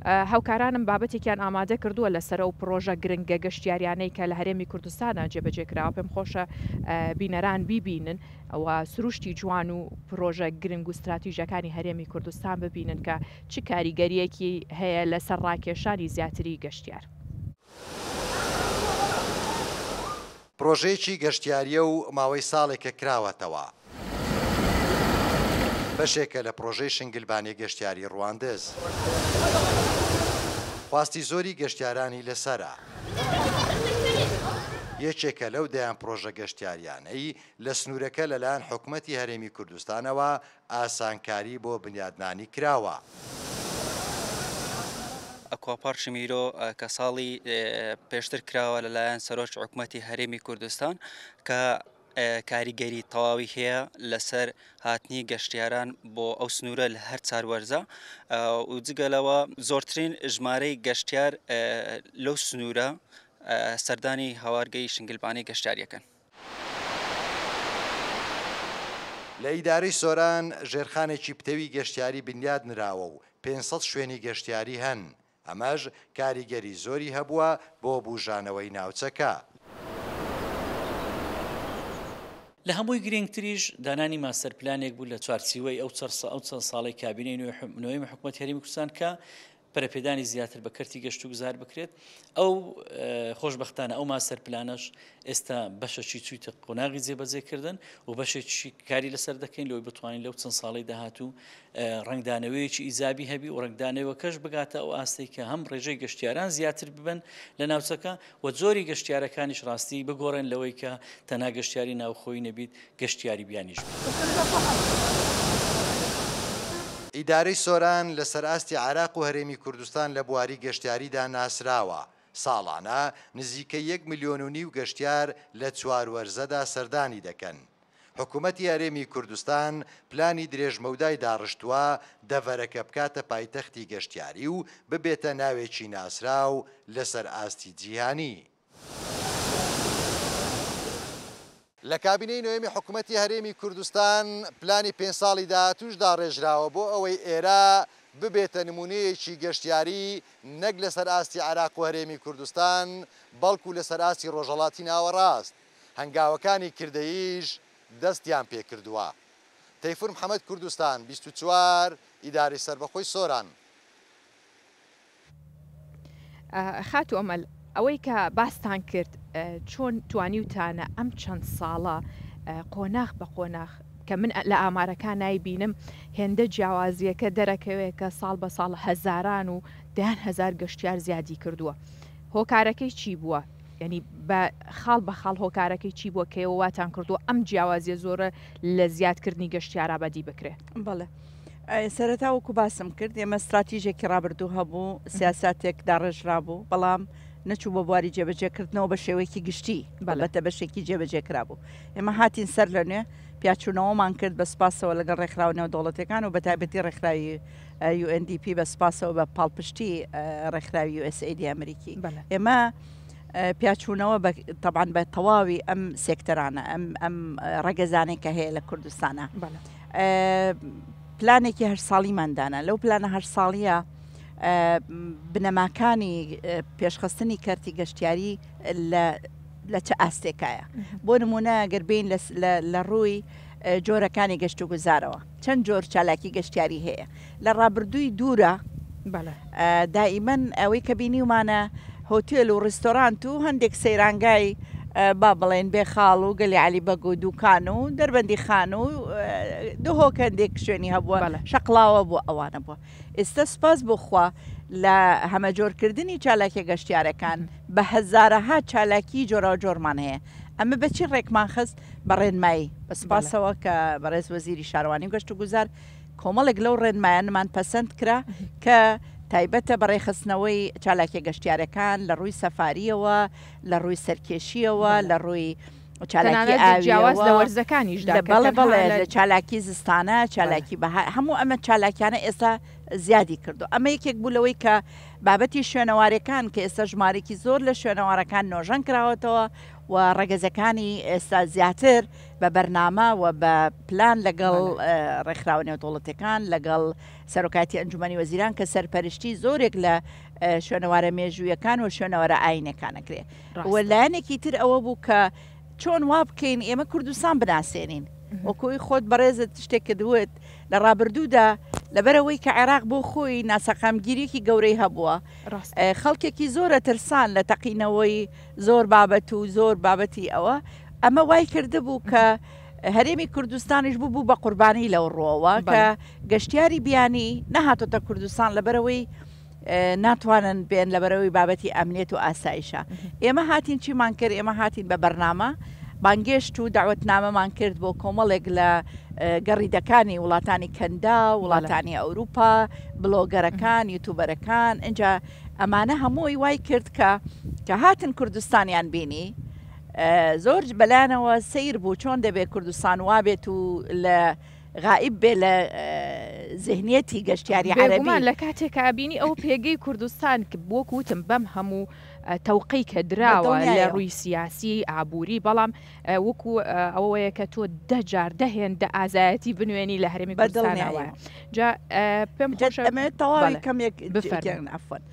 هاوکارانم بابەتێکیان ئامادە کردووە لەسەر ئەو پرۆژە گرنگە گەشتیاریانەی کە لە هەرێمی کوردستانە جێبەجێ کراوە، پێم خۆشە بینەران بیبینن و سروشتی جوان و پرۆژە گرنگ و ستراتیژەکانی هەرێمی کوردستان ببینن کە چ کاریگەرییەکی هەیە لەسەر ڕاکێشانی زیاتری گەشتیار. پڕۆژەیەکی گەشتیارییە و ماوەی ساڵێکە کراوەتەوە. بەشێکە لە پڕۆژەی شنگلبانی گەشتیاری ڕواندز. خواستی زۆری گەشتیارانی لەسەرە. یەکێکە لەو دەیان پڕۆژە گەشتیارییانەی لە سنوورەکە لەلایەن حکومەتی هەرێمی کوردستانەوە ئاسانکاری بۆ بنیادنانی کراوە. ئەکواپارکی میرۆ کە ساڵی پێشتر کراوە لەلایەن سەرۆکی حکومەتی هەرێمی کوردستان کە کاریگەری تەواوی هەیە لەسەر هاتنی گەشتیاران بۆ ئەو سنوورە لە هەر چار وەرزە و جگە لەوە زۆرترین ژمارەی گەشتیار لەو سنوورە سەردانی هەوارگەی شنگلبانی گەشتیاریەکەن. لە ئیدارەی سۆران ژێرخانێکی پتەوی گەشتیاری بنیات نراوە و 500 شوێنی گەشتیاری هەن، ئەمەش کاریگەری زۆری هەبووە بۆ بوژانەوەی ناوچەکە. لە هەمووی گرنگتریش دانانی ماستەر پلانێک بوو لە چوارچیوەی ئەو چەند ساڵەی کابینەی نۆیەمی حکوومەتی هەرێمی کوردستان کە پەرەپێدانی زیاتر بە کەرتی گەشتوگوزار بکرێت، ئەو خۆشبەختانە ئەو ماستەر پلانەش ئێستا بەشەکی چوویتە قۆناغی جێبەجێکردن و بەشێکی کاری لەسەر دەکەین لەوەی بتوانین لەو چەند ساڵەی داهاتوو ڕەنگدانەوەیەکی ئیجابی هەبی و ڕەنگدانەوەکەش بگاتە ئەو ئاستەی کە هەم ڕێژەی گەشتیاران زیاتر ببن لە ناوچەکە و جۆری گەشتیارەکانیش ڕاستی بگۆڕێن لەوەی کە تەنها گەشتیاری ناوخۆیی نەبیت گەشتیاری بیانیش بێت. ئیدارەی سۆران لەسەر ئاستی عێراق و هەرێمی کوردستان لە بواری گەشتیاریدا ناسراوە، ساڵانە نزیکەی یەک ملیۆن و نیو گەشتیار لە چوار وەرزەدا سەردانی دەکەن. حکومەتی هەرێمی کوردستان پلانی درێژمەودای داڕشتووە دەڤەرەکە بکاتە پایتەختی گەشتیاری و ببێتە ناوێکی ناسراو لەسەر ئاستی جیهانی. لە کابینەی نۆیەمی حکومەتی هەرێمی کوردستان پلانی پێنج ساڵی داهاتووش داڕێژراوە بۆ ئەوەی ئێرە ببێتە نموونەیەکی گەشتیاری نەک لەسەر ئاستی عێراق و هەرێمی کوردستان بەڵکو لەسەر ئاستی ڕۆژهەڵاتی ناوەڕاست. هەنگاوەکانی کردەییش دەستیان پێکردووە. تەیفور محەمەد کوردستان 24 ئیدارەی سەربەخۆی سۆران. خاتوو ئەمەل، ئەوەی کە باستان کرد چۆن توانیوتانە ئەم چەند ساڵە قۆناغ بە قۆناغ کە من لە ئامارەکان نایبینم هێندە جیاوازییەکە دەرەکەوێت کە ساڵ بە ساڵ هەزاران و دەیان هەزار گەشتیار زیادی کردووە هۆکارەکەی چی بووە؟ ینی بە خاڵ بە خاڵ هۆکارەکەی چی بووە کە ئێوە واتان کردووە ئەم جیاوازیە زۆرە لە زیادکردنی گەشتیارا بەدی بکرێ؟ بەڵێ سەرەتا وەکو باسم کرد ئێمە ستراتیژێکی ڕابردوو هەبوو سیاساتێک داڕێژرابوو بەڵام نەچوو بە بواری جێبەجێکردنەوە بە شێوەیەکی گشتی بەڵەتە بەشێکی جێبەجێ کرابوو ئێمە هاتین سەر لە نوێ پیاچوونەوەمان کرد بە سپاسەوە لەگەڵ ڕێکخراوە نێودەوڵەتیەکان و بە تایبەتی ڕێکخراوی UNDP بە سپاسەوە بە پاڵپشتی ڕێکخراوی USAID ئەمریکی ئێمە پیاچوونەوە بە تەبعەن بە تەواوی ئەم سێکتەرانە ئەم ئەم ڕەگەزانەی کە هەیە لە کوردستانە پلانێکی هەر ساڵیمان دانا لەو پلانە هەر ساڵیە بنەماکانی پێشخستنی کەرتی گەشتیاری لە لە چ ئاستێکایە بۆ نمونە گەر بین لە ڕووی جۆرەکانی گەشت و گوزارەوە چەند جۆر چالاکی گەشتیاری هەیە لە ڕابردووی دوورە دائیمەن ئەوەی کە بینیومانە هۆتێل و ڕیستۆرانت و هەندێک سەیرانگای با بڵێن بێخاڵ و گەلی عەلی بەگ و دوکان و دەربەندی خان و دهۆک هەندێک شوێنی هەبووە شەقڵاوە بووە ئەوانە بووە ئێستا سوپاس بۆ خوا لە هەمەجۆرکردنی چالاکیە گەشتیارەکان بە هەزارەها چالاکی جۆراوجۆرمان هەیە ئەمە بەچی ڕێکمان خست بە ڕێنمایی بە سوپاسەوە کە بەڕێز وەزیری شارەوانی و گەشتوگوزار کۆمەڵێک لەو ڕێنمایانەمان پەسەند کرا کە تایبەتە بە ڕێکخستنەوەی چالاکیە گەشتیارەکان لە ڕووی سەفارییەوە، لە ڕووی سەرکێشییەوە، لە ڕووی چالاکی تەنانەت جیاواز ئاوییەوە، لە وەرزەکانیشدا لە کە بەڵێ تەنها بەڵێ لە لە چالاکی زستانە، چالاکی بەهار، هەموو ئەمە چالاکیانە ئێستا زیادی کردووە. ئەمە یەکێک بوو لەوەی کە بابەتی شوێنەوارەکان کە ئێستا ژمارەیەکی زۆر لە شوێنەوارەکان نۆژەن کراوەتەوە و ڕەگەزەکانی ئێستا زیاتر بە بەرنامە و بە پلان لەگەڵ ڕێکخراوە نێودەوڵەتیەکان، لەگەڵ سەرۆکایەتی ئەنجومەنی وەزیران کە سەرپەرشتی زۆرێک لە شوێنەوارە مێژوویەکان و شوێنەوارە ئاینەکان ئەکرێ. و لایەنێکی تر ئەوە بوو کە چۆن وا بکەین ئێمە کوردستان بناسێنین. وەکوی خۆت بەڕێزت شتێکت وت لە ڕابردوودا لەبەرئەوەی کە عێراق بۆ خۆی ناسەقامگیریەکی گەورەی هەبووە، خەڵکێکی زۆرە ترسان لە تەقینەوەی زۆر بابەت و زۆر بابەتی ئەوە ئەمە وای کردبوو کە هەرێمی کوردستانیش بوو بوو بە قوربانی لەو ڕووەوە کە گەشتیاری بیانی نەهاتۆتە کوردستان لەبەرەوەی ناتوانن بێن لەبەرەوەی بابەتی ئەمنیەت و ئاسایشە ئێمە هاتین چیمان کرد ئێمە هاتین بە بەرنامە بانگێشت و داوەتنامەمان کرد بۆ کۆمەڵێک لە گەڕیدەکانی وڵاتانی کەندا وڵاتانی ئەوروپا بلۆگەرەکان یوتوبەرەکان ئینجا ئەمانە هەمووی وای کرد کە کە هاتن کوردستانیان بینی زۆر بەلایانەوە سەیر بوو چۆن دەبێت کوردستان وابێت و لە غائیب بێ لە زهنیەتی گەشتیاری عەرەبی. بێگومان لە کاتێکا ئەبینی ئەو پێگەی کوردستان وەک وتم بەم هەموو تەوقەی کە دراوە لە ڕووی سیاسی ئابووری بەڵام وەکو ئەوەیە کە تۆ دە جار دە هێندە ئازایەتی بنوێنی لە هەرێمی کوردستانەوە وایە جا پێم خۆشە ئەمەوێت تەواوی کەمێک بفەرموون عەفوەن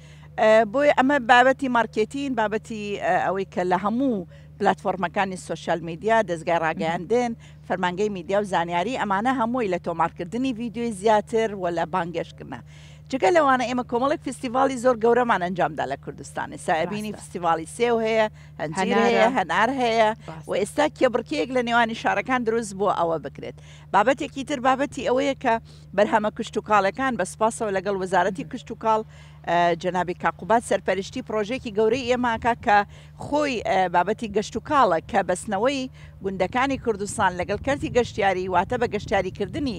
بۆیە ئەمە بابەتی مارکێتین بابەتی ئەوەی کە لە هەموو پلاتفۆرمەکانی سۆشیال میدیا دەزگای ڕاگەیاندن فەرمانگەی میدیا و زانیاری ئەمانە هەمووی لە تۆمارکردنی ڤیدیۆی زیاتر و لە بانگێشتکردە جگە لەوانە ئێمە کۆمەڵێک فیستیڤاڵی زۆر گەورەمان ئەنجامدا لە کوردستان ئێستا ئەبینی فیستیڤاڵی سێو هەیە هەنجیر هەیە هەنار هەیە و ئێستا کێبڕکێیەک لە نێوانی شارەکان دروست بووە ئەوە بکرێت بابەتێکی تر بابەتی ئەوەیە کە بەرهەمە کشتوکاڵەکان بە سوپاسەوە لەگەڵ وەزارەتی کشتوکاڵ جەنابی کاک قوباد سەرپەرشتی پڕۆژەیەکی گەورەی ئێمە ئەکا کە خۆی بابەتی گەشتوکاڵە کە بەستنەوەی گوندەکانی کوردستان لەگەڵ کەرتی گەشتیاری واتە بە گەشتیاریکردنی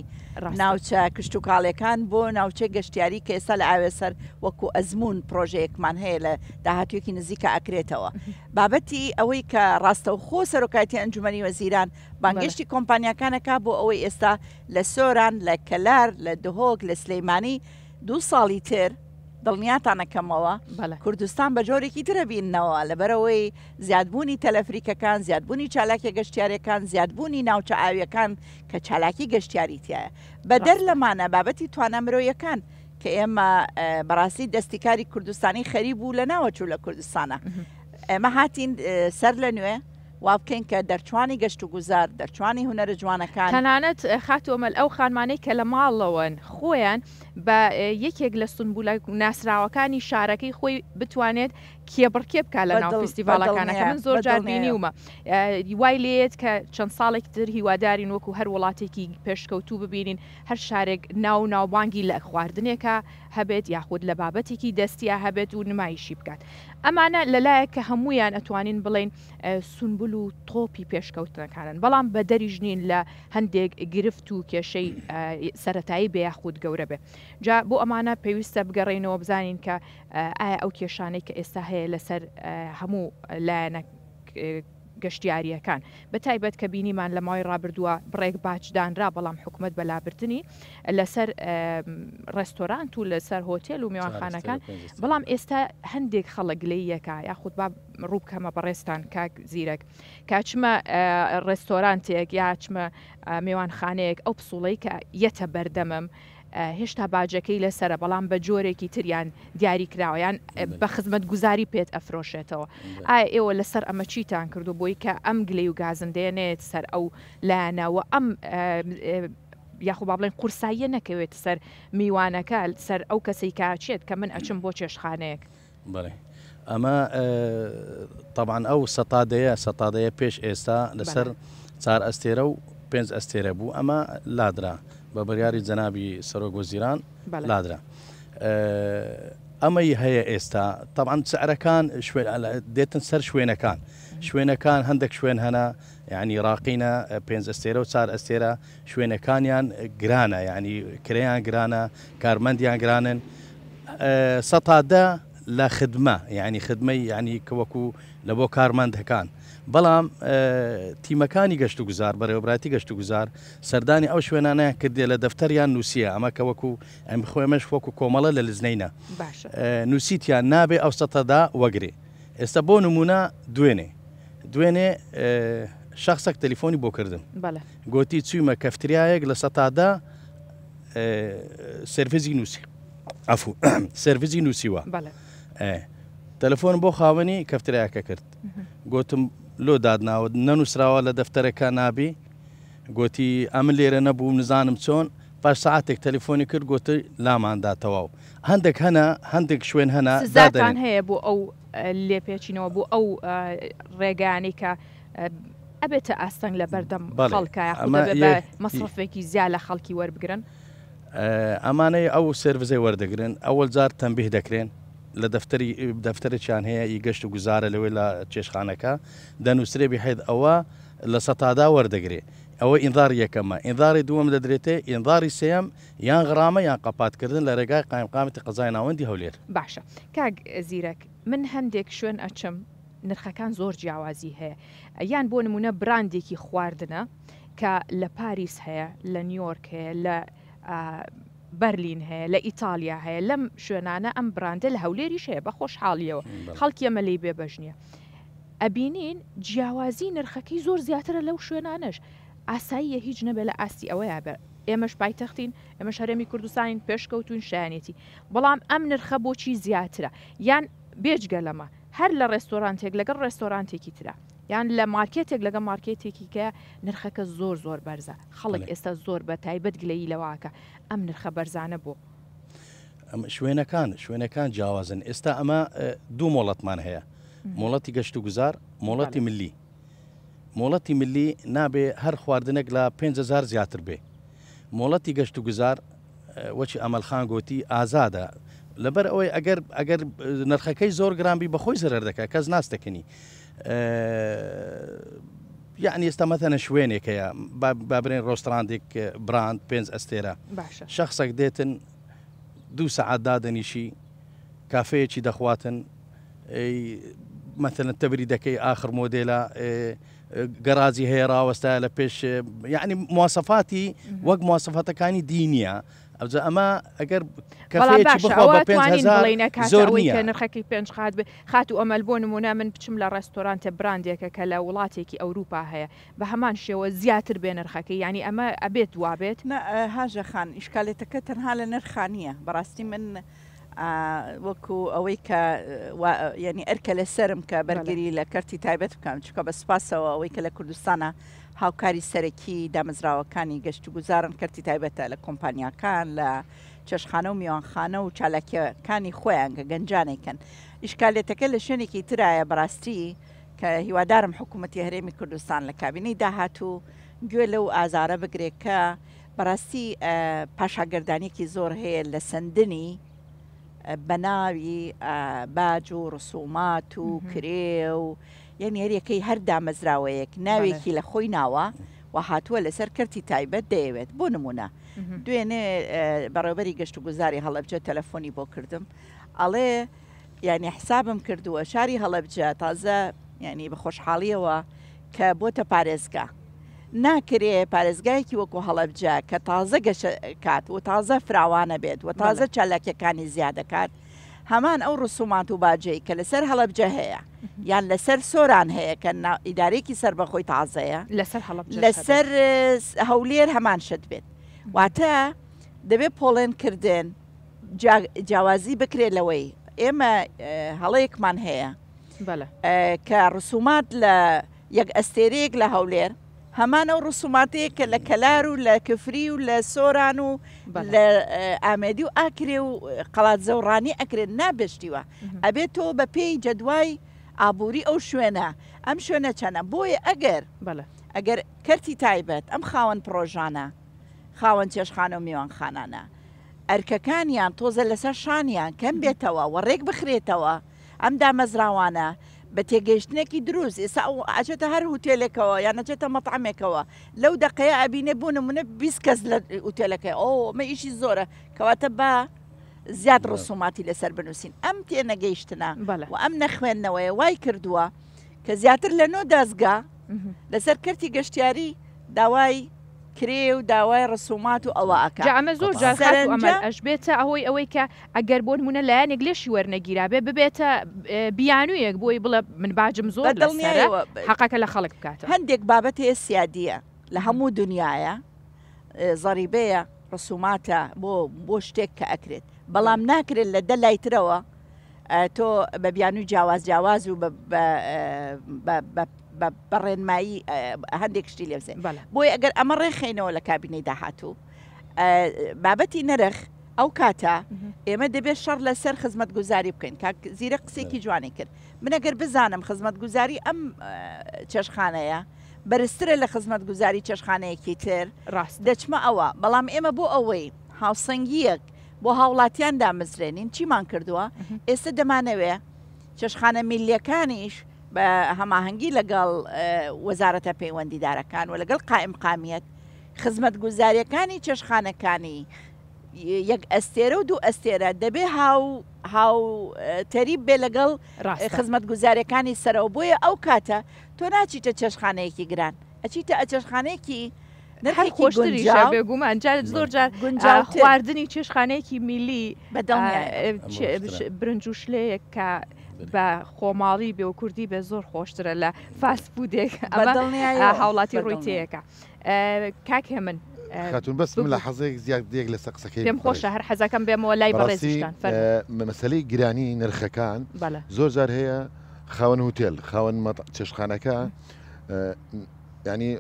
ناوچە کشتوکاڵیەکان بۆ ناوچەی گەشتیاری کە ئێستا لە ئاوێسەر وەکو ئەزموون پڕۆژەیەکمان هەیە لە داهاتوویەکی نزیکە ئەکرێتەوە بابەتی ئەوەی کە ڕاستەوخۆ سەرۆکایەتی ئەنجومەنی وەزیران بانگێشتی کۆمپانیاکان ئەکا بۆ ئەوەی ئێستا لە سۆران لە کەلار لە دهۆک لە سلەیمانی دوو ساڵی تر دڵنیاتان ئەکەمەوە کوردستان بە جۆرێکی تر ئەبیننەوە لەبەرئەوەی زیادبوونی تەلەفریکەکان زیادبوونی چالاکیە گەشتیاریەکان زیادبوونی ناوچە ئاویەکان کە چالاکی گەشتیاری تیایە بەدەر لەمانە بابەتی توانا مرۆیەکان کە ئێمە بەڕاستی دەستی کاری کوردستانی خەریک بوو لە ناوەچوو لە کوردستانە ئێمە هاتین سەر لە نوێ وا بکەین کە دەرچوانی گەشت و گوزار دەرچوانی هونەرە جوانەکان. تەنانەت خاتوو ئەمەل ئەو خانمانەی کە لە ماڵەوەن خۆیان بە یەکێک لە سونبولە ناسراوەکانی شارەکەی خۆی بتوانێت کێبڕکێ بکا لە ناو فیستیڤاڵەکانە کە من زۆر جار بینیومە وای لێت کە چەند ساڵێک تر هیوادارین وەکو هەر وڵاتێکی پێشکەوتوو ببینین هەر شارێک ناو ناوبانگی لە خواردنێکا هەبێت یاخود لە بابەتێکی دەستیا هەبێت و نمایشی بکات ئەمانە لەلایەک کە هەمویان ئەتوانین بڵێین سونبول و تۆپی پێشکەوتنەکانن بەڵام بە دەریش نین لە هەندێک گرفت و کێشەی سەتایی بێ یاخود گەورە بێ جا بۆ ئەمانە پێویستە بگەڕێینەوە بزانین کە ئایا ئەو کێشانەی کە ئێستا هەیە لەسەر هەموو لایەنە گەشتیارییەکان بە تایبەت کە بینیمان لە ماوەی ڕابردووە بڕێک باج دانرا بەڵام حکومەت بە لابردنی لەسەر ڕێستۆرانت و لەسەر هۆتێل و میوانخانەکان بەڵام ئێستا هەندێک خەڵک گلەییەکە یاخود با ڕوو بکەمە بەڕێزتان کاک زیرەک کە چمە ڕێستۆرانتێک یا چمە مێوانخانەیەک ئەو پسوڵەی کە یەتە بەردەمم هێشتا باجەکەی لەسەرە بەڵام بە جۆرێکی تر یان دیاری کراوە یان بە خزمەتگوزاری پێت ئەفرۆشێتەوە ئایا ئێوە لەسەر ئەمە چیتان کردو بۆی کە ئەم گلەی و گازندەیە نەیەت سەر ئەو لایەنە و ئەم یاخۆ با بڵێن قورساییە نەکەوێت سەر میوانەکە سەر ئەو کەسەی کە ئەچێت کە من ئەچم بۆ چێشتخانەیەک. بەڵێ ئەمە تەبعەن ئەو سەتادەیە سەتادەیە پێش ئێستا لەسەر چار ئەستێرە و پێنج ئەستێرە بوو ئەمە لادرا بە بڕیاری جەنابی سەرۆک وەزیران لادرا ئەمەی هەیە ئێستا تەبعەن سعرەکان دێتن سەر شوێنەکان شوێنەکان هەندێک شوێن هەنا یعنی ڕاقینە پێنج ئەستێرە و چار ئەستێرە شوێنەکانیان گرانە یعنی کرێیان گرانە کارمەندیان گرانن سەتا دە لە خدمە یعنی خدمەی یعنی کە وەکو لە بۆ کارمەندەکان بەڵام تیمەکانی گەشت و گوزار بەڕێوەبراتی گەشت و گوزار سەردانی ئەو شوێنانیان کردێ لە دەفتەریان نووسیە ئەمە کە وەکو ئەم خۆێمەش وەکو کۆمەڵە لە لزنەینە نووسیتیان نابێ ئەو سەتەدا وەگرێ ئێستا بۆ نمونە دوێنێ دوێنێ شخصێک تەلیفۆنی بۆ کردم گۆتی چوویمە کەفتریایەک لە سەتادا سێرڤزی نووسی عەفو سێرڤزی نووسیوە تەلەفۆنم بۆ خاوەنی کەفتریاکە کرد گوتم لۆ دادناوە نەنووسراوە لە دەفتەرەکە نابی گوتی ئەمن لێرە نەبووم نزانم چۆن پاش ساعتێک تەلەفۆنی کرد گوتی لاماندا تەواو هەندێک هەنا هەندێک شوێن هەنا سزاتان هەیە بۆ ئەو لێپێچینەوە بۆ ئەو ڕێگانەی کە ئەبێتە ئاستەنگ لە بەردەم خەڵکا یاخود دەبێت بە مەسرەفێکی زیا لە خەڵکی وەربگرن؟ ئەمانەی ئەو سێرڤزەی وەردەگرن ئەوەل جار تەنبیه دەکرێن لە دەفتەری دەفتەرێکیان هەیە ئی گەشت و گوزارە لەوێ لە چێشخانەکە دەنووسرێ بحێت ئەوە لە سەتادا وەردەگرێ ئەوە ئینذاری یەکەمە ئینذاری دووەم دەدرێتێ ئینذاری سێیەم یان غرامە یان قەپاتکردن لە رێگای قایمقامەتی قەزای ناوەندی هەولێر. باشە کاک زیرەک من هەندێک شوێن ئەچم نرخەکان زۆر جیاوازی هەیە یان بۆ نمونە براندێکی خواردنە کە لە پاریس هەیە لە نیۆرک هەیە لە بەرلین هەیە لە ئیتالیا هەیە لەم شوێنانە ئەم براندە لە هەولێریش هەیە بە خۆشحاڵیەوە خەڵکی ئەمە لێی بێبەش نییە ئەبینین جیاوازی نرخەکەی زۆر زیاترە لەو شوێنانەش ئاساییە هیچ نەبێ لە ئاستی ئەوەیا بێ ئێمەش پایتەختین ئێمەش هەرێمی کوردستانین پێشکەوتوین شایانێتی بەڵام ئەم نرخە بۆچی زیاترە یان بێجگە لەمە هەر لە ڕێستۆرانتێک لەگەڵ ڕێستۆرانتێکی ترا یان لە مارکێتێک لەگەڵ مارکێتێکی کە نرخەکە زۆر زۆر بەرزە خەڵک ئێستا زۆر بە تایبەت گلەیی لەوەکە ئەم نرخە بەرزانە بۆ. شوێنەکان شوێنەکان جیاوازن ئێستا ئەمە دوو مۆڵەتمان هەیە مۆڵەتی گەشت و گوزار مۆڵەتی ملی مۆڵەتی ملی نابێ هەر خواردنێک لە 5هزار زیاتر بێ مۆڵەتی گەشت و گوزار وەکی ئەمەل خان گۆتی ئازادە لەبەر ئەوەی ئەگەر ئەگەر نرخەکەی زۆر گران بی بەخۆی زەرەر دەکات کەس ناستەکنی یعنی ئێستا مەتەنە شوێنێک هەیە با برێن ڕۆستراندێک براند پێنج ئەستێرە باشە شخصێک دێتن دوو سەعات دادەنیشی کافەیەکی دەخواتن مەتەنە تەبری دەکەی ئاخر مۆدێلە گەراجی هەیە ڕاوەستایە لە پێش یعنی مواسەفاتی وەک مواسەفاتەکانی دی نییە ئەوجا ئەمە ئەگەر بەڵام باشە ئەوە توانین بڵێین ئەکاتە ئەوەی کە نرخەکەی پێنج قات بێ خاتوو ئەمەل بۆ نموونە من بچم لە ڕێستۆرانتە براندێکە کە لە وڵاتێکی ئەوروپا هەیە بە هەمان شێوە زیاتر بێ نرخەکەی یانی ئەمە ئەبێت وابێت؟ نا هاژە خان ئیشکالێتەکە تەنها لە نرخا نییە بەڕاستی من. وەکو ئەوەی کە یعنی ئەرکە لەسەرم کە بەرگری لە کەرتی تایبەت بکەم چونکە بە سوپاسەوە ئەوەی کە لە کوردستانە هاوکاری سەرەکی دامەزراوەکانی گەشتوگوزارن کەرتی تایبەتە لە کۆمپانیاکان لە چێشتخانە و میوانخانە و چالاکیەکانی خۆیان کە گەنجانێکن ئیشکالێتەکە لە شوێنێکی ترایە بەڕاستی کە هیوادارم حکوومەتی هەرێمی کوردستان لە کابینەی داهاتوو گوێ لەو ئازارە بگرێت کە بەڕاستی پاشاگەردانیەکی زۆر هەیە لە سەندنی بەناوی باج و ڕسومات و کرێ و یعنی هەریەکەی هەر دامەزراوەیەک ناوێکی لە خۆی ناوە و هاتووە لەسەر کەرتی تایبەت دەیەوێت بۆ نمونە دوێنێ بەڕێوبەری گەشت و گوزاری هەڵەبجە تەلەفۆنی بۆ کردم ئەڵێ یعنی حسابم کردووە شاری هەڵەبجە تازە یعنی بە خۆشحاڵیەوە کە بۆتە پارێزگا. ناکرێ پارێزگایەکی وەکو هەڵەبجە کە تازە گەشە کات و تازە فراوانە بێت و تازە چالاکیەکانی زیادەکات هەمان ئەو ڕسومات و باجەی کە لەسەر هەڵەبجە هەیە یان لەسەر سۆران هەیە کە ئیدارێکی سەربەخۆی تازەیە لەسەر هەڵەبجەش لەسەر هەولێر هەمان شت بێت واتە دەبێت پۆڵێن کردن جیاوازی بکرێت لەوەی ئێمە هەڵەیەکمان هەیە کە ڕسومات لە یەک ئەستێرەیەک لە هەولێر هەمان ئەو ڕسوماتەیە کە لە کەلار و لە کفری و لە سۆران و لە ئامێدی و ئاکرێ و قەڵادزە و ڕانی ئەکرێت نابێت شتی وا ئەبێت تۆ بە پێی جەدوای ئابووری ئەو شوێنە ئەم شوێنە چەنە بۆیە ئەگەر ئەگەر کەرتی تایبەت ئەم خاوەن پڕۆژانە خاوەن چێشخانە و میوانخانانە ئەرکەکانیان تۆزە لەسەر شانیان کەم بێتەوە و ڕێک بخرێتەوە ئەم دامەزراوانە بە تێگەیشتنێکی دروست ئێستا ئەو ئەچێتە هەر هوتێلێکەوە یان ئەچێتە مەتعەمێکەوە لەو دەقەیە ئەبینێ بۆ نمونە 20 کەس لە ئوتێلەکەی ئەو ئەمە ئیشی زۆرە کەواتە با زیاد ڕسوماتی لەسەر بنووسین ئەم تێنەگەیشتنە و ئەم نەخوێندنەوەیە وای کردووە کە زیاتر لە نۆ دەزگا لەسەر کەرتی گەشتیاری داوای کرێ و داوای ڕسومات و ئەوە ئەکا. جا ئەمە زۆر جار خاتوو ئەمەل ئەشبێتە هۆی ئەوەی کە ئەگەر بۆ نموونە لایەنێک لێشی وەرنەگیرابێ ببێتە بیانوویەک بۆی بڵێ من باجم زۆر لەسەرە حەقەکە لە خەڵک بکاتەوە. هەندێک بابەت هەیە سیادییە لە هەموو دونیایە زەریبەیە ڕسوماتە بۆ بۆ شتێک کە ئەکرێت بەڵام ناکرێت لە دە لای ترەوە تۆ بە بیانووی جیاواز جیاواز و بە بە بە ڕێنمایی هەندێک شتی لێ بزێ بۆیە ئەگەر ئەمە ڕێخینەوە لە کابینەی داهاتوو بابەتی نرخ ئەو کاتە ئێمە دەبێت شەڕ لەسەر خزمەتگوزاری بکەین کاک زیرە قسێکی جوانی کرد من ئەگەر بزانم خزمەتگوزاری ئەم چێشخانەیە بەرزترە لە خزمەتگوزاری چێشخانەیەکی تر ڕاست دەچمە ئەوە بەڵام ئێمە بۆ ئەوەی هاوسەنگیەک بۆ هاوڵاتیان دامەزرێنین چیمان کردووە ئێستا دەمانەوێ چێشخانە میللیەکانیش بە هەماهەنگی لەگەڵ وەزارەتە پەیوەندیدارەکان و لەگەڵ قائیمقامیەت خزمەتگوزاریەکانی چێشخانەکانی یەک ئەستێرە و دوو ئەستێرە دەبێ هاو هاو تەریب بێ لەگەڵ خزمەتگوزاریەکانی سەرەوە بۆیە ئەو کاتە تۆ ناچیتە چێشخانەیەکی گران ئەچیتە ئەچێشخانەیەکی هەر خۆشتریشە بێگومان جار زۆر جار خواردنی چێشخانەیەکی میلی برنج و شلەیەک کە بە خۆماڵی بێ و کوردی بێ زۆر خۆشترە لە فاست فودێک ئەمە هاوڵاتی ڕووی تێیەکە کاک هێمن خاتون بەس من لە حەزێک زیاد دێک لەسەر قسەکەی پێم خۆشە هەر حەزەکەم بێمەوە لای بەڕێزیشتان مەسەلەی گرانی نرخەکان زۆر جار هەیە خاوەن هوتێل خاوەن چێشتخانەکە ینی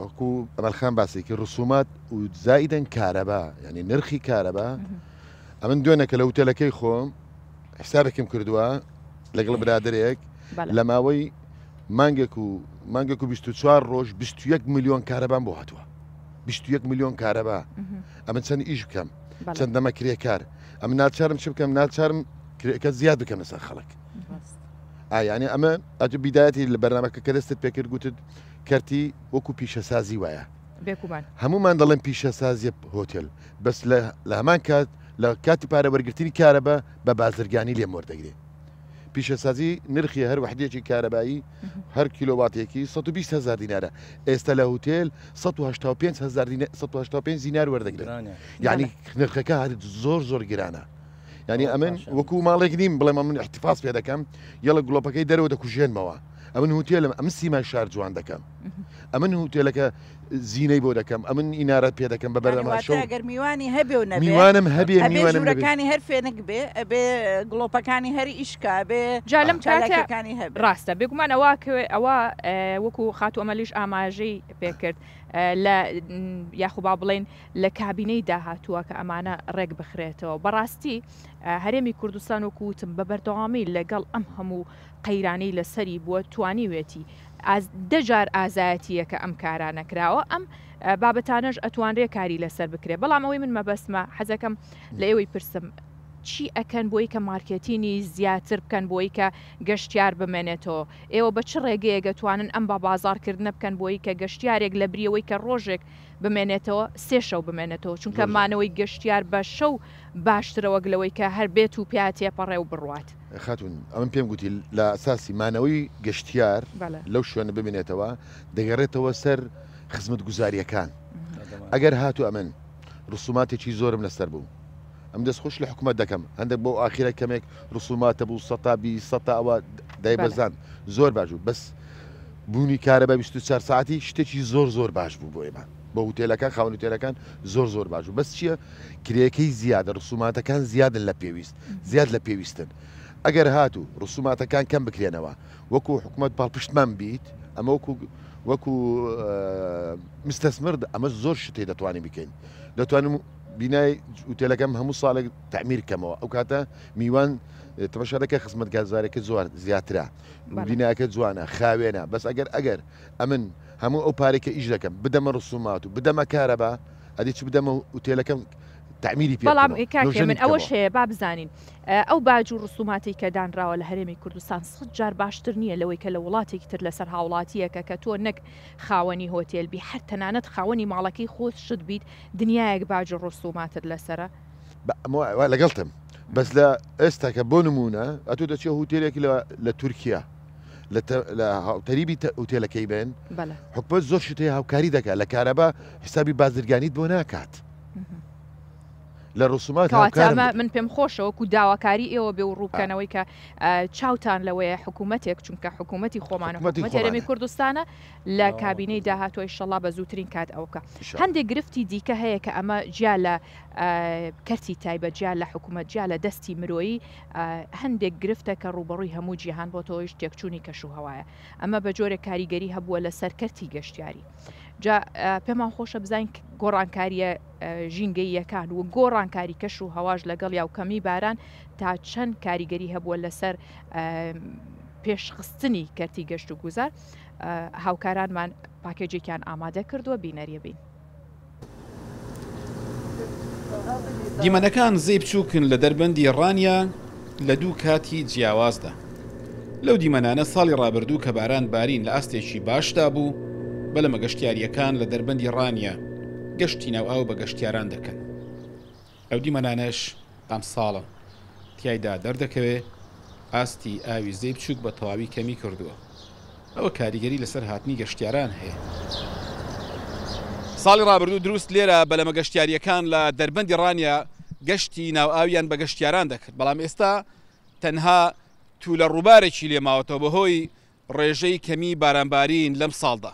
وەکو ئەمەل خان باسی کرد ڕسومات و زائیدەن کارەبا یعنی نرخی کارەبا ئەمن دوێنێکە لە هوتێلەکەی خۆم حسابێکم کردووە لەگەڵ برادێک لە ماوەی مانگێک و مانگێک و 24 ڕۆژ 21 میلیۆن کارەبان بۆ هاتووە 21 میلیۆن کارەبا ئەمە چەند ئیش بکەم چەند دەمە کرێکار ئەم ناچارم چ بکەم ناچارم کرێکە زیاد بکەم لەسەر خەڵک ئایانی ئەمە ئەتو بیدایەتی لە بەرنمەکە کە دەستت پێکرد گوتت کەرتی وەکو پیشەسازی وایە. بێگومان. هەموومان دەڵێن پیشەسازیە هۆتێل بەس لە هەمان کات لە کاتی پارە وەرگرتنی کارەبا بە بازرگانی لێم وەردەگرێ. پیشەسازی نرخی هەر وحدەیەکی کارەبایی هەر کیلۆواتێکی 120 هزار دینارە ئێستا لە هوتێل 185 هزار دینار 185 دینار وەردەگرن یعنی نرخەکە هەر زۆر زۆر گرانە. یعنی ئەمن وەکو ماڵێک نیم بڵێم من احتفاظ پێ دەکەم یەڵە گڵۆپەکەی دەرەوە دەکوژێنمەوە ئەمن هوتێلم ئەم سیمای شار جوان دەکەم. ئەمن هوتێلەکە زینەی بۆ دەکەم ئەمن ئینارەت پێ دەکەم بە بەردەما شەو گەر میوانی هەبێ و نەبێ میوانم هەبێ ئەبێ میوانم نەبێ. ژوورەکانی هەر فێنک بێ ئەبێ گڵۆپەکانی هەر ئیشکا ئەبێ جا لەم کاتە چالاکیەکانی هەبێ. ڕاستە بێگومان ئەوە کە ئەوە وەکو خاتوو ئەمەلیش ئاماژەی پێکرد لە یاخو با بڵێین لە کابینەی داهاتووە کە ئەمانە ڕێک بخرێتەوە بەڕاستی هەرێمی کوردستان وەکو وتم بە بەردەوامی لەگەڵ ئەم هەموو قەیرانەی لەسەری بووە توانیوێتی دە جار ئازایەتییە کە ئەم کارانە کراوە ئەم بابەتانەش ئەتوانرێ کاری لەسەر بکرێ بەڵام ئەوەی من مەبەستمە حەزەکەم لە ئێوەی پرسم چی ئەکەن بۆی کە مارکێتینی زیاتر بکەن بۆی کە گەشتیار بمێنێتەوە ئێوە بە چ ڕێگەیەک ئەتوانن ئەم بە بازاڕکردنە بکەن بۆی کە گەشتیارێک لە بریەوەی کە ڕۆژێک بمێنێتەوە سێ شەو بمێنێتەوە چونکە مانەوەی گەشتیار بە شەو باشترە وەک لەوەی کە هەر بێت و پیا تێپەڕێ و بڕوات. خاتوون ئەمن پێم گوتی لە ئەساسی مانەوەی گەشتیار لەو شوێنە بمێنێتەوە دەگەڕێتەوە سەر خزمەتگوزارییەکان ئەگەر هاتوو ئەمن ڕسوماتێکی زۆرم لەسەر بوو ئەم دەست خۆش لە حکومەت دەکەم هەندێک بۆ ئاخیرە کەمێک ڕسوماتە بوو سەتا بی سەتا ئەوە دایبەزاند زۆر باش بوو بەس بوونی کارەبا 24 ساعتی شتێکی زۆر زۆر باش بوو بۆ ئێمە بۆ هوتێلەکان خاوەن هوتێلەکان زۆر زۆر باش بوو بەس چییە کرێکەی زیادە ڕسوماتەکان زیادن لە پێویست زیاد لە پێویستن ئەگەر هاتوو ڕسوماتەکان کەم بکرێنەوە وەکو حکومەت پاڵپشتمان بیت ئەمە وەکو وەکو مستەسمر ئەمە زۆر شتێ دەتوانین بکەین دەتوانم بینای ئوتێلەکەم هەموو ساڵێک تەعمیر کەمەوە ئەو کاتە میوان تەمەشا دەکە خزمەتگازارەکە زۆر زیاترە بیناکە جوانە خاوێنە بەس ئەگەر ئەگەر ئەمن هەموو ئەو پارەی کە ئیش دەکەم بدەمە ڕسومات و بدەمە کارەبا ئەدی چ بدەمە ئوتێلەکەم تەعمیری پێ بەڵام بکەمەوە کاک نۆژەنی هێمن ئەوەش بکەمەوە. هەیە با بزانین ئەو باج و ڕسوماتەی کە دانراوە لە هەرێمی کوردستان سەد جار باشتر نییە لەوەی کە لە وڵاتێکی تر لەسەر هاوڵاتییەکە کە تۆ نەک خاوەنی هۆتێل بی هەر تەنانەت خاوەنی ماڵەکەی خۆشت بیت دنیایەک باج و ڕسوماتت لەسەرە. بە ئەمە لەگەڵتم بەس لە ئێستا کە بۆ نموونە ئەتۆ دەچیە هوتێلێک لە لە تورکیا لە لە هاوتەریبی هوتێلەکەی بن حکومەت زۆر شت هەیە هاوکاری دەکات لە کارەبا حسابی بازرگانیت بۆ ناکات لە ڕسومات کەواتە ئەمە من پێم خۆشە وەکو داواکاری ئێوە بێ و ڕووبکەنەوەی کە چاوتان لەوەیە حکوومەتێک چونکە حکوومەتی خۆمان و حکوومەتی هەرێمی کوردستانە لە کابینەی داهاتوە ئیشەڵا بە زووترین کات ئەوە بکە هەندێک گرفتی دیکە هەیە کە ئەمە جیا لە کەرتی تایبەت جیا لە حکوومەت جیا لە دەستی مرۆیی هەندێک گرفتە کە ڕووبەڕووی هەموو جیهان بۆتەوەیش تێکچوونی کەشوهەوایە. ئەمە بە جۆرێک کاریگەری هەبووە لەسەر کەرتی گەشتیاری. جا پێمان خۆشە بزانین گۆڕانکارییە ژینگەییەکان و گۆڕانکاری کەش و هەواش لەگەڵیا و کەمی باران تا چەند کاریگەری هەبووە لەسەر پێشخستنی کەرتی گەشت و گوزار. هاوکارانمان پاکێجێکیان ئامادە کردووە بینەریە بین. دیمەنەکان زێی بچووکن لە دەربەندی ڕانیە لە دوو کاتی جیاوازدا. لەو دیمەنانە ساڵی ڕابردوو کە باران بارین لە ئاستێکی باشدا بوو، بەلەمە گەشتیارییەکان لە دەربەندی ڕانیە گەشتی ناو ئاو بە گەشتیاران دەکەن. ئەو دیمەنانەش ئەمساڵن تیایدا دەردەکەوێ ئاستی ئاوی زێی بچووک بە تەواوی کەمی کردووە، ئەوە کاریگەری لەسەر هاتنی گەشتیاران هەیە. ساڵی ڕابردوو دروست لێرە بەلەمە گەشتیارییەکان لە دەربەندی ڕانیە گەشتی ناو ئاویان بە گەشتیاران دەکرد، بەڵام ئێستا تەنها تولە ڕووبارێکی لێ ماوەتەوە بەهۆی ڕێژەی کەمی بارانبارین لەم ساڵدا.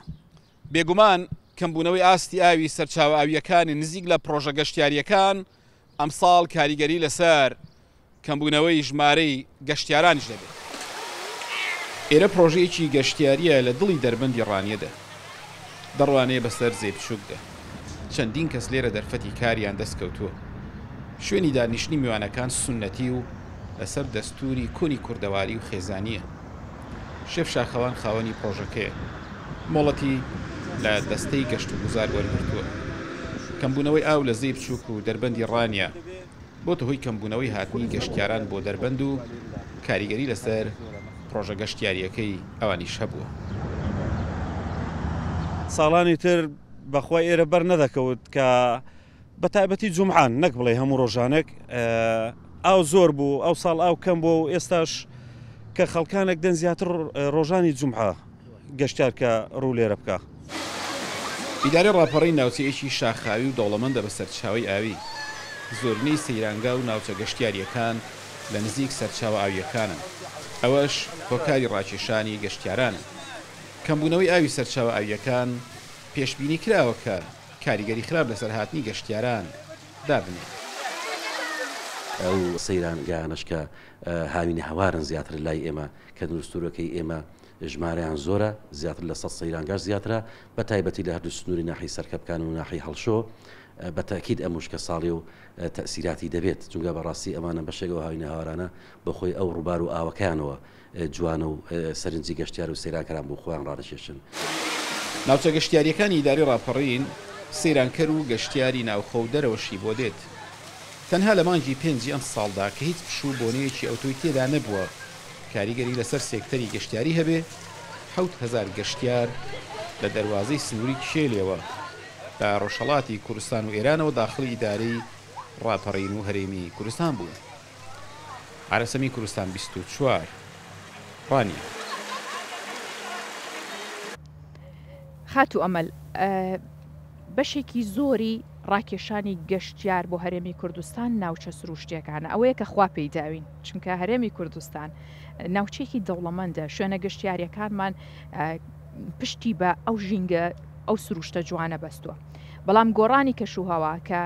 بێگومان کەمبوونەوەی ئاستی ئاوی سەرچاوە ئاوییەکانی نزیک لە پڕۆژە گەشتیارییەکان ئەمساڵ کاریگەری لەسەر کەمبوونەوەی ژمارەی گەشتیارانیش دەبێت. ئێرە پڕۆژەیەکی گەشتیارییە لە دڵی دەربەندی ڕانیەدا، دەڕوانێ بەسەر زێی بچووکدا. چەندین کەس لێرە دەرفەتی کاریان دەستکەوتووە. شوێنی دانیشتنی میوانەکان سوننەتی و لەسەر دەستووری کۆنی کوردەواری و خێزانییە. شێف شاخەوان خاوەنی پڕۆژەکەیە، مۆڵەتی لە دەستەی گەشتوگوزار وەرگرتووە. کەمبوونەوەی ئاو لە زێی بچووک و دەربەندی ڕانیە بۆتە هۆی کەمبوونەوەی هاتنی گەشتیاران بۆ دەربەند و کاریگەری لەسەر پڕۆژە گەشتیارییەکەی ئەوانیش هەبووە. ساڵانی تر بەخوا ئێرە بەر نەدەکەوت کە بە تایبەتی جومعان نەک بڵێ هەموو ڕۆژانێک ئاو زۆر بوو ئەو ساڵ ئاو کەم بووە و ئێستاش کە خەڵکانێک دێن زیاتر ڕۆژانی جومعە گەشتیار کە ڕوو لێرە بکا. ئیدارەی ڕاپەڕین ناوچەیەکی شاخاوی و دەوڵەمەندە بە سەرچاوەی ئاوی، زۆرینەی سەیرانگا و ناوچە گەشتیارییەکان لە نزیک سەرچاوە ئاوییەکانن، ئەوەش هۆکاری ڕاکێشانی گەشتیارانە. کەمبوونەوەی ئاوی سەرچاوە ئاوییەکان پێشبینی کراوە کە کاریگەری خراپ لەسەر هاتنی گەشتیاران دابنێت. ئەو سەیرانگایانەش کە هاوینە هەوارن زیاتر لای ئێمە کە دروستورەکەی ئێمە ژمارەیان زۆرە زیاتر لە 100 سەیرانگاش زیاترە بە تایبەتی لە هەردوو سنووری ناحی سەرکەپکان و ناحی هەڵشۆ بە تاکید ئەم وشکە ساڵی و تەسیراتی دەبێت چونگە بەڕاستی ئەمانە بەشێک ئەو هاوینە هەوارانە بەخۆی ئەو ڕووبار و ئاوەکەیانەوە جوانە و سەرنجی گەشتیار و سەیرانکەران بۆ خۆیان ڕادەکێشن. ناوچە گەشتیارییەکانی ئیدارەی ڕاپەڕین سەیرانکەر و گەشتیاری ناوخۆ و دەرەوەشی بۆ دێت. تەنها لە مانگی پێنجی ئەمساڵدا کە هیچ پشوو و بۆنەیەکی ئەوتۆی تێدا نەبووە کاریگەری لەسەر سێکتەری گەشتیاری هەبێ، 7000 گەشتیار لە دەروازەی سنووری کێلێوە بە ڕۆژهەڵاتی کوردستان و ئێرانەوە داخڵی ئیدارەی ڕاپەڕین و هەرێمی کوردستان بوون. عەرەسەمی کوردستان 24، ڕانیە. خاتوو ئەمەل، بەشێکی زۆری ڕاکێشانی گەشتیار بۆ هەرێمی کوردستان ناوچە سروشتیەکانە، ئەوەیە کە خوا پێی داوین، چونکە هەرێمی کوردستان ناوچەیەکی دەوڵەمەندە، شوێنە گەشتیاریەکانمان پشتی بە ئەو ژینگە ئەو سروشتە جوانە بەستووە. بەڵام گۆڕانی کەشوهەوا کە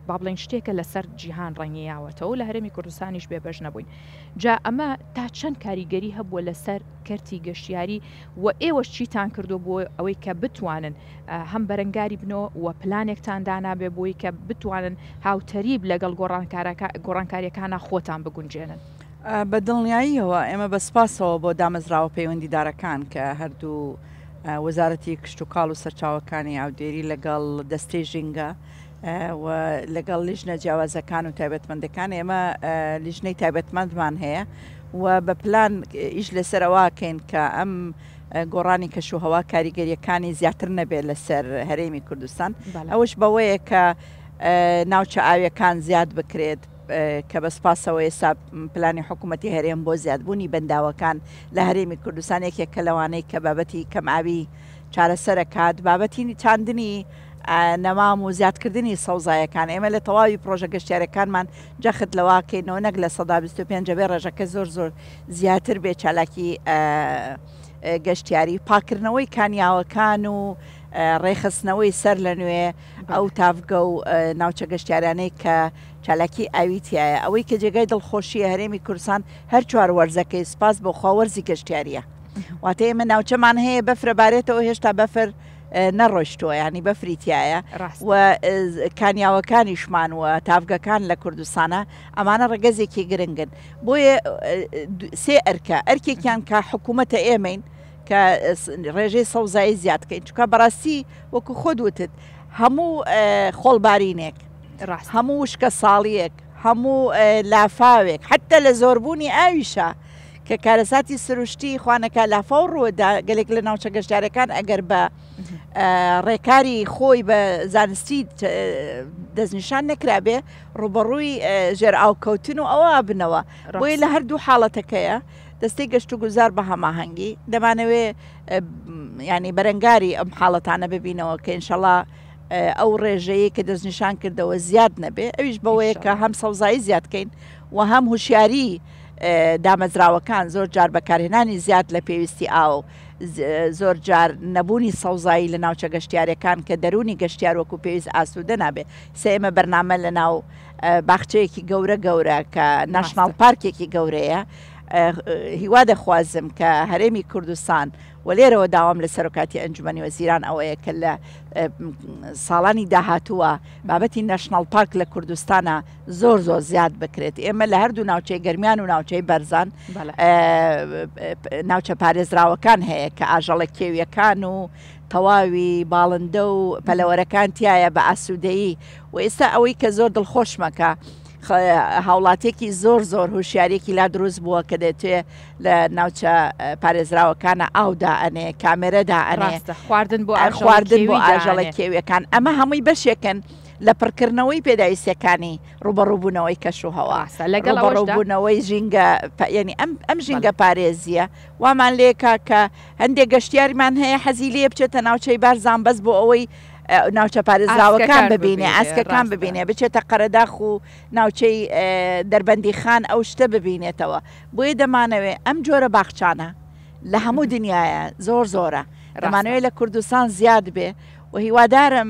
با بڵێین شتێکە لەسەر جیهان ڕەنگی یاوەتەوە و لە هەرێمی کوردستانیش بێبەش نەبووین. جا ئەمە تا چەند کاریگەری هەبووە لەسەر کەرتی گەشتیاری و ئێوەش چیتان کردووە بۆ ئەوەی کە بتوانن هەم بەرەنگاری بنەوە و پلانێکتان دانابێ بۆی کە بتوانن هاوتەریب لەگەڵ گۆڕانکاریەکانە خۆتان بگونجێنن؟ بە دڵنیاییەوە ئێمە بە سپاسەوە بۆ دامەزراوە پەیوەندیدارەکان کە هەردوو وەزارەتی کشتوکاڵ و سەرچاوەکانی ئاودێری لەگەڵ دەستەی ژینگە و لەگەڵ لیژنە جیاوازەکان و تایبەتمەندەکان ئێمە لیژنەی تایبەتمەندمان هەیە و بە پلان ئیش لەسەر ئەوەکەین کە ئەم گۆڕانی کەشوهەوا کاریگەریەکانی زیاتر نەبێت لەسەر هەرێمی کوردستان ئەوش بەوەیە کە ناوچە ئاویەکان زیاد بکرێت کە بە سپاسەوە ئێستا پلانی حکوومەتی هەرێم بۆ زیادبوونی بەنداوەکان لە هەرێمی کوردستان یەکێکە لەوانەی کە بابەتی کەمئاوی چارەسەر ئەکات، بابەتی چاندنی نەمام و زیادکردنی سەوزایەکان، ئێمە لە تەواوی پڕۆژە گەشتیارەکانمان جەخت لەوە ئەکەینەوە نەک 25% بێ ڕێژەکە زۆر زۆر زیاتر بێ چالاکی گەشتیاری، پاککردنەوەی کانیاوەکان و ڕێکخستنەوەی سەر لە نوێ ئەو تاڤگە و ناوچە گەشتیارانەی کە چالاکی ئاوی تیایە، ئەوەی کە جێگای دڵخۆشییە هەرێمی کوردستان هەر چوار وەرزەکەی سوپاس بۆ خوا وەرزی گەشتیارییە واتە ئێمە ناوچەمان هەیە بەفرە بارێتەوە هێشتا بەفر نەڕۆشتووە ینی بەفری تایە و کانیاوەکانیشمان و تاڤگەکان لە کوردستانە ئەمانە ڕگەزێکی گرنگن بۆیە سێ ئەرکە ئەرکێکیان کە حکوومەتە ئێمەین کە ڕێژەی سەوزایی زیاد بکەین چونکە بەڕاستی وەکو خۆت وتت هەموو خۆڵبارینێک هەموو وشکە ساڵیەک هەموو لافاوێک حتا لە زۆربوونی ئاویشە کە کارەساتی سروشتی خوانەکە لافاو ڕوودا گەلێک لە ناوچە گەشتارەکان ئەگەر بە ڕێکاری خۆی بە زانستی دەستنیشان نەکرابێ ڕوبەڕووی ژێر ئاوکەوتن و ئەوە بنەوە بۆیە لە هەردوو حاڵەتەکەیە دەستەی گەشتوگوزار بە هەماهەنگی دەمانەوێ ینی بەرەنگاری ئەم حاڵەتانە ببینەوە کە ئینشەڵا ئەو ڕێژەیە کە دەستنیشان کردەوە زیاد نەبێ ئەویش بەوەیە کە هەم سەوزایی زیادکەین و هەم هوشیاری دامەزراوەکان زۆر جار بەکارهێنانی زیاد لە پێویستی ئاو زۆر جار نەبوونی سەوزایی لە ناوچە گەشتیارەکان کە دەرونی گەشتیار وەکو پێویست ئاسوودە نابێ سێ ئێمە بەرنامە لە ناو باخچەیەکی گەورە گەورە کە ناشناڵ پارکێکی گەورەیە هیوا دەخوازم کە هەرێمی کوردستان و لێرەوە داوام لە سەرۆکاتی ئەنجومەنی وەزیران ئەوەیە کە لە ساڵانی داهاتووە بابەتی ناشناڵ پارک لە کوردستانە زۆر زۆر زیاد بکرێت ئێمە لە هەردوو ناوچەی گەرمیان و ناوچەی بەرزان ناوچە پارێزراوەکان هەیە کە ئاژەڵە کێویەکان و تەواوی باڵندە و پەلەوەرەکان تایە بە ئاسوودەیی و ئێستا ئەوەی کە زۆر دڵخۆشمە کە هاوڵاتیەکی زۆر زۆر هۆشیاریەکی لا دروست بووە کە دەتوێ لە ناوچە پارێزراوەکانە ئاودا ئەنێ کامێرەدا ئەنێ خواردن بۆ خواردن بۆ ئاژەڵە کێویەکان ئەمە هەمووی بەشێکن لە پڕکردنەوەی پێداویستیەکانی ڕوبەڕووبوونەوەی کەش و هەوا لەگەڵ ڕوبەڕووبوونەوەی ژینگە یعنی ئەم ئەم ژینگە پارێزیە وامان لێکا کە هەندێک گەشتیارمان هەیە حەزی لێ بچێتە ناوچەی بارزان بەس بۆ ئەوەی ناوچە پارێزراوەکان ببینێ ئاسکەکان ببینێ بچێتە قەرەداخ و ناوچەی دەربەندی خان ئەو شتە ببینێتەوە بۆیە دەمانەوێ ئەم جۆرە باخچانە. لە هەموو دنیاە زۆر زۆرە دەمانەوێت لە کوردستان زیاد بێ و هیوادارم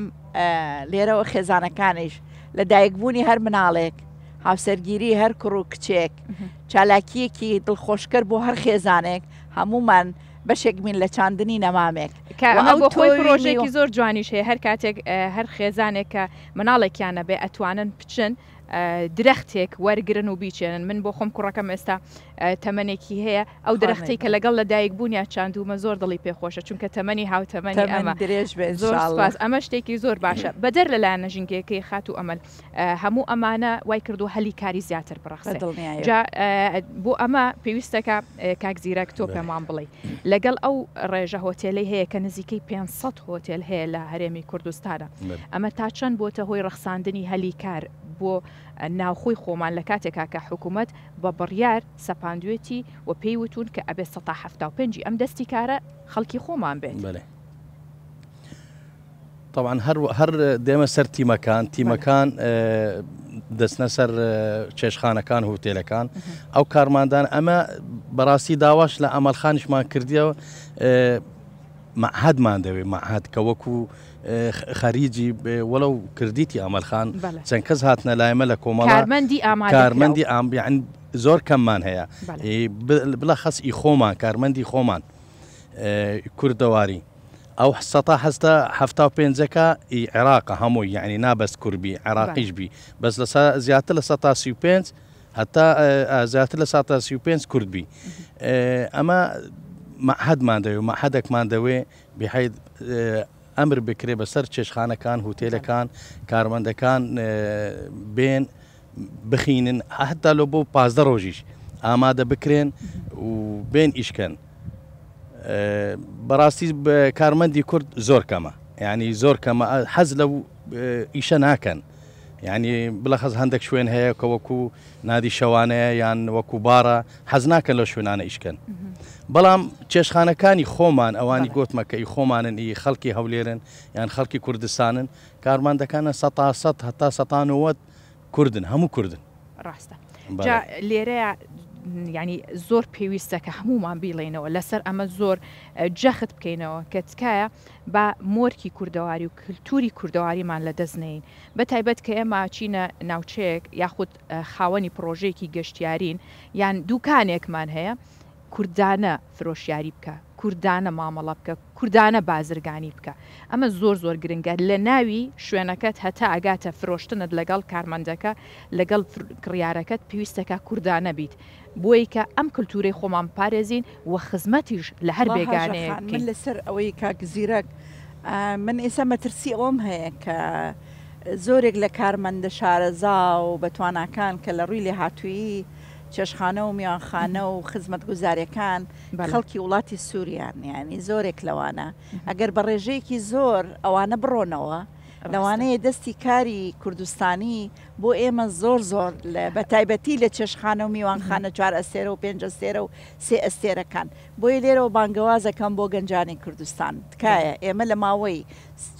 لێرەوە خێزانەکانیش لە دایکبوونی هەر مناڵێک هاوسەرگیری هەر کوڕ و کچێک چالاکیەکی دڵخۆشکەر بۆ هەر خێزانێک هەمومان بەشێک بین لە چاندنی نەمامێک کە ئەمە بۆ خۆی پرۆژێکی زۆر جوانیش هەیە هەر کاتێک هەر خێزانێک کە مناڵێکیان نەبێ ئەتوانن بچن درەختێک وەرگرن و بیچێنن من بۆ خۆم کوڕەکەم ئێستا تەمەنێکی هەیە ئەو درەختەی کە لەگەڵ لە دایک بوون یا چاندومە زۆر دڵی پێخۆشە چونکە تەمەنی هاوتەمەنی ئەمە درێژ بێ زۆر سپاس ئەمە شتێکی زۆر باشە بەدەر لە لایەنە ژینگەیەکەی خاتوو ئەمەل هەموو ئەمانە وای کردو هەلی کاری زیاتر بڕەخسێ جا بۆ ئەمە پێویستەکە کاک زیرەک تۆ پێمان بڵێ لەگەڵ ئەو ڕێژە هۆتێلەی هەیە کە نزیکەی 500 هۆتێل هەیە لە هەرێمی کوردستانە ئەمە تا چەند بۆتە هۆی ڕەخساندنی هەلی کار بۆ ناوخۆی خۆمان لە کاتێکا کە حکوومەت بە بڕیار سەپاندوێتی و پێی وتون کە ئەبێ 75 ی ئەم دەستی کارە خەڵکی خۆمان بێت. بەێ. تەبعەن هەر هەر دێمە سەر تیمەکان تیمەکان دەچنە سەر چێشخانەکان هوتێلەکان ئەو کارماندان ئەمە بەڕاستی داواش لە ئەمەلخانیشمان کردیەوە معهدمان دەوێ معهد کە وەکو خەریجی وەڵە و کردیتی ئەمەلخان چەند کەس هاتنە لایمە لە کۆمەڵ کارمەندی ئامادە کارمەندی ئامبیان زۆر کەممان هەیە بڵە خەس ئی خۆمان کارمەندی خۆمان کوردەواری ئەو سەتا هەستە هەفتا و پێنجەکە ئی عێراقە هەمووی یعنی نا بەس کوردبی عێراقیش بی بەس لە زیاتر لە سەتا 35 هەتا زیاتر لە ساتا 35 کورد بی ئەمە مەعهدمان دەوێ مەعهدێکمان دەوێ بحیث ئەمر بکرێ بەسەر چێشخانەکان هوتێلەکان کارمەندەکان بێن بخینن هەتا لۆ بۆ 15 ڕۆژیش ئامادە بکرێن و بێن ئیشکەن بەڕاستی کارمەندی کورد زۆر کەمە یعنی زۆر کەمە حەز لەو ئیشە ناکەن یعنی بلەخەز هەندێک شوێن هەیە کە وەکو نادی شەوانەیە یان وەکو باڕە حەز ناکەن لەو شوێنانە ئیشکەن بەڵام چێشخانەکانی خۆمان ئەوانی گۆتمە کە ئی خۆمانن ئی خەڵکی هەولێرن یان خەڵکی کوردستانن کارمەندەکانە سەتا سەد هەتا سەتا نۆوەد کوردن هەموو کوردن. ڕاستە جا لێرەیا یانی زۆر پێویستە کە هەموومان بیڵێینەوە لەسەر ئەمە زۆر جەخت بکەینەوە کە تکایە با مۆرکی کوردەواری و کللتوری کوردەواریمان لە دەست نین بە تایبەت کە ئێمە چینە ناوچەیەک یاخود خاوەنی پرۆژەیەکی گەشتیارین یان دوکانێکمان هەیە کوردانە فرۆشیاری بکە، کوردانە مامەڵە بکە، کوردانە بازرگانی بکە. ئەمە زۆر زۆر گرنگە لە ناوی شوێنەکەت هەتا ئەگاتە فرۆشتنت لەگەڵ کارمەندەکە، لەگەڵ کڕیارەکەت پێویستەکا کوردانە بیت. بۆی کە ئەم کلتورەی خۆمان بپارێزین و خزمەتیش لە هەر وەڵا هاژە بێگانەیەک خان من بکەین. لەسەر ئەوەی کاک زیرەک من ئێستا مەترسی ئەوەم هەیە کە زۆرێک لە کارمەندە شارەزا و بەتواناکان کە لە ڕووی لێهاتوویی چێشتخانە و میوانخانە و خزمەتگوزاریەکان خەڵکی وڵاتی سوریان یانی زۆرێک لەوانە ئەگەر بە ڕێژەیەکی زۆر ئەوانە بڕۆنەوە لەوانەیە دەستی کاری کوردستانی بۆ ئێمە زۆر زۆر بە تایبەتی لە چێشخانە و میوانخانە چوار ئەستێرە و پێنج ئەستێرە و سێ ئەستێرەکان بۆیە لێرەوە بانگەوازەکەم بۆ گەنجانی کوردستان تکایە ئێمە لە ماوەی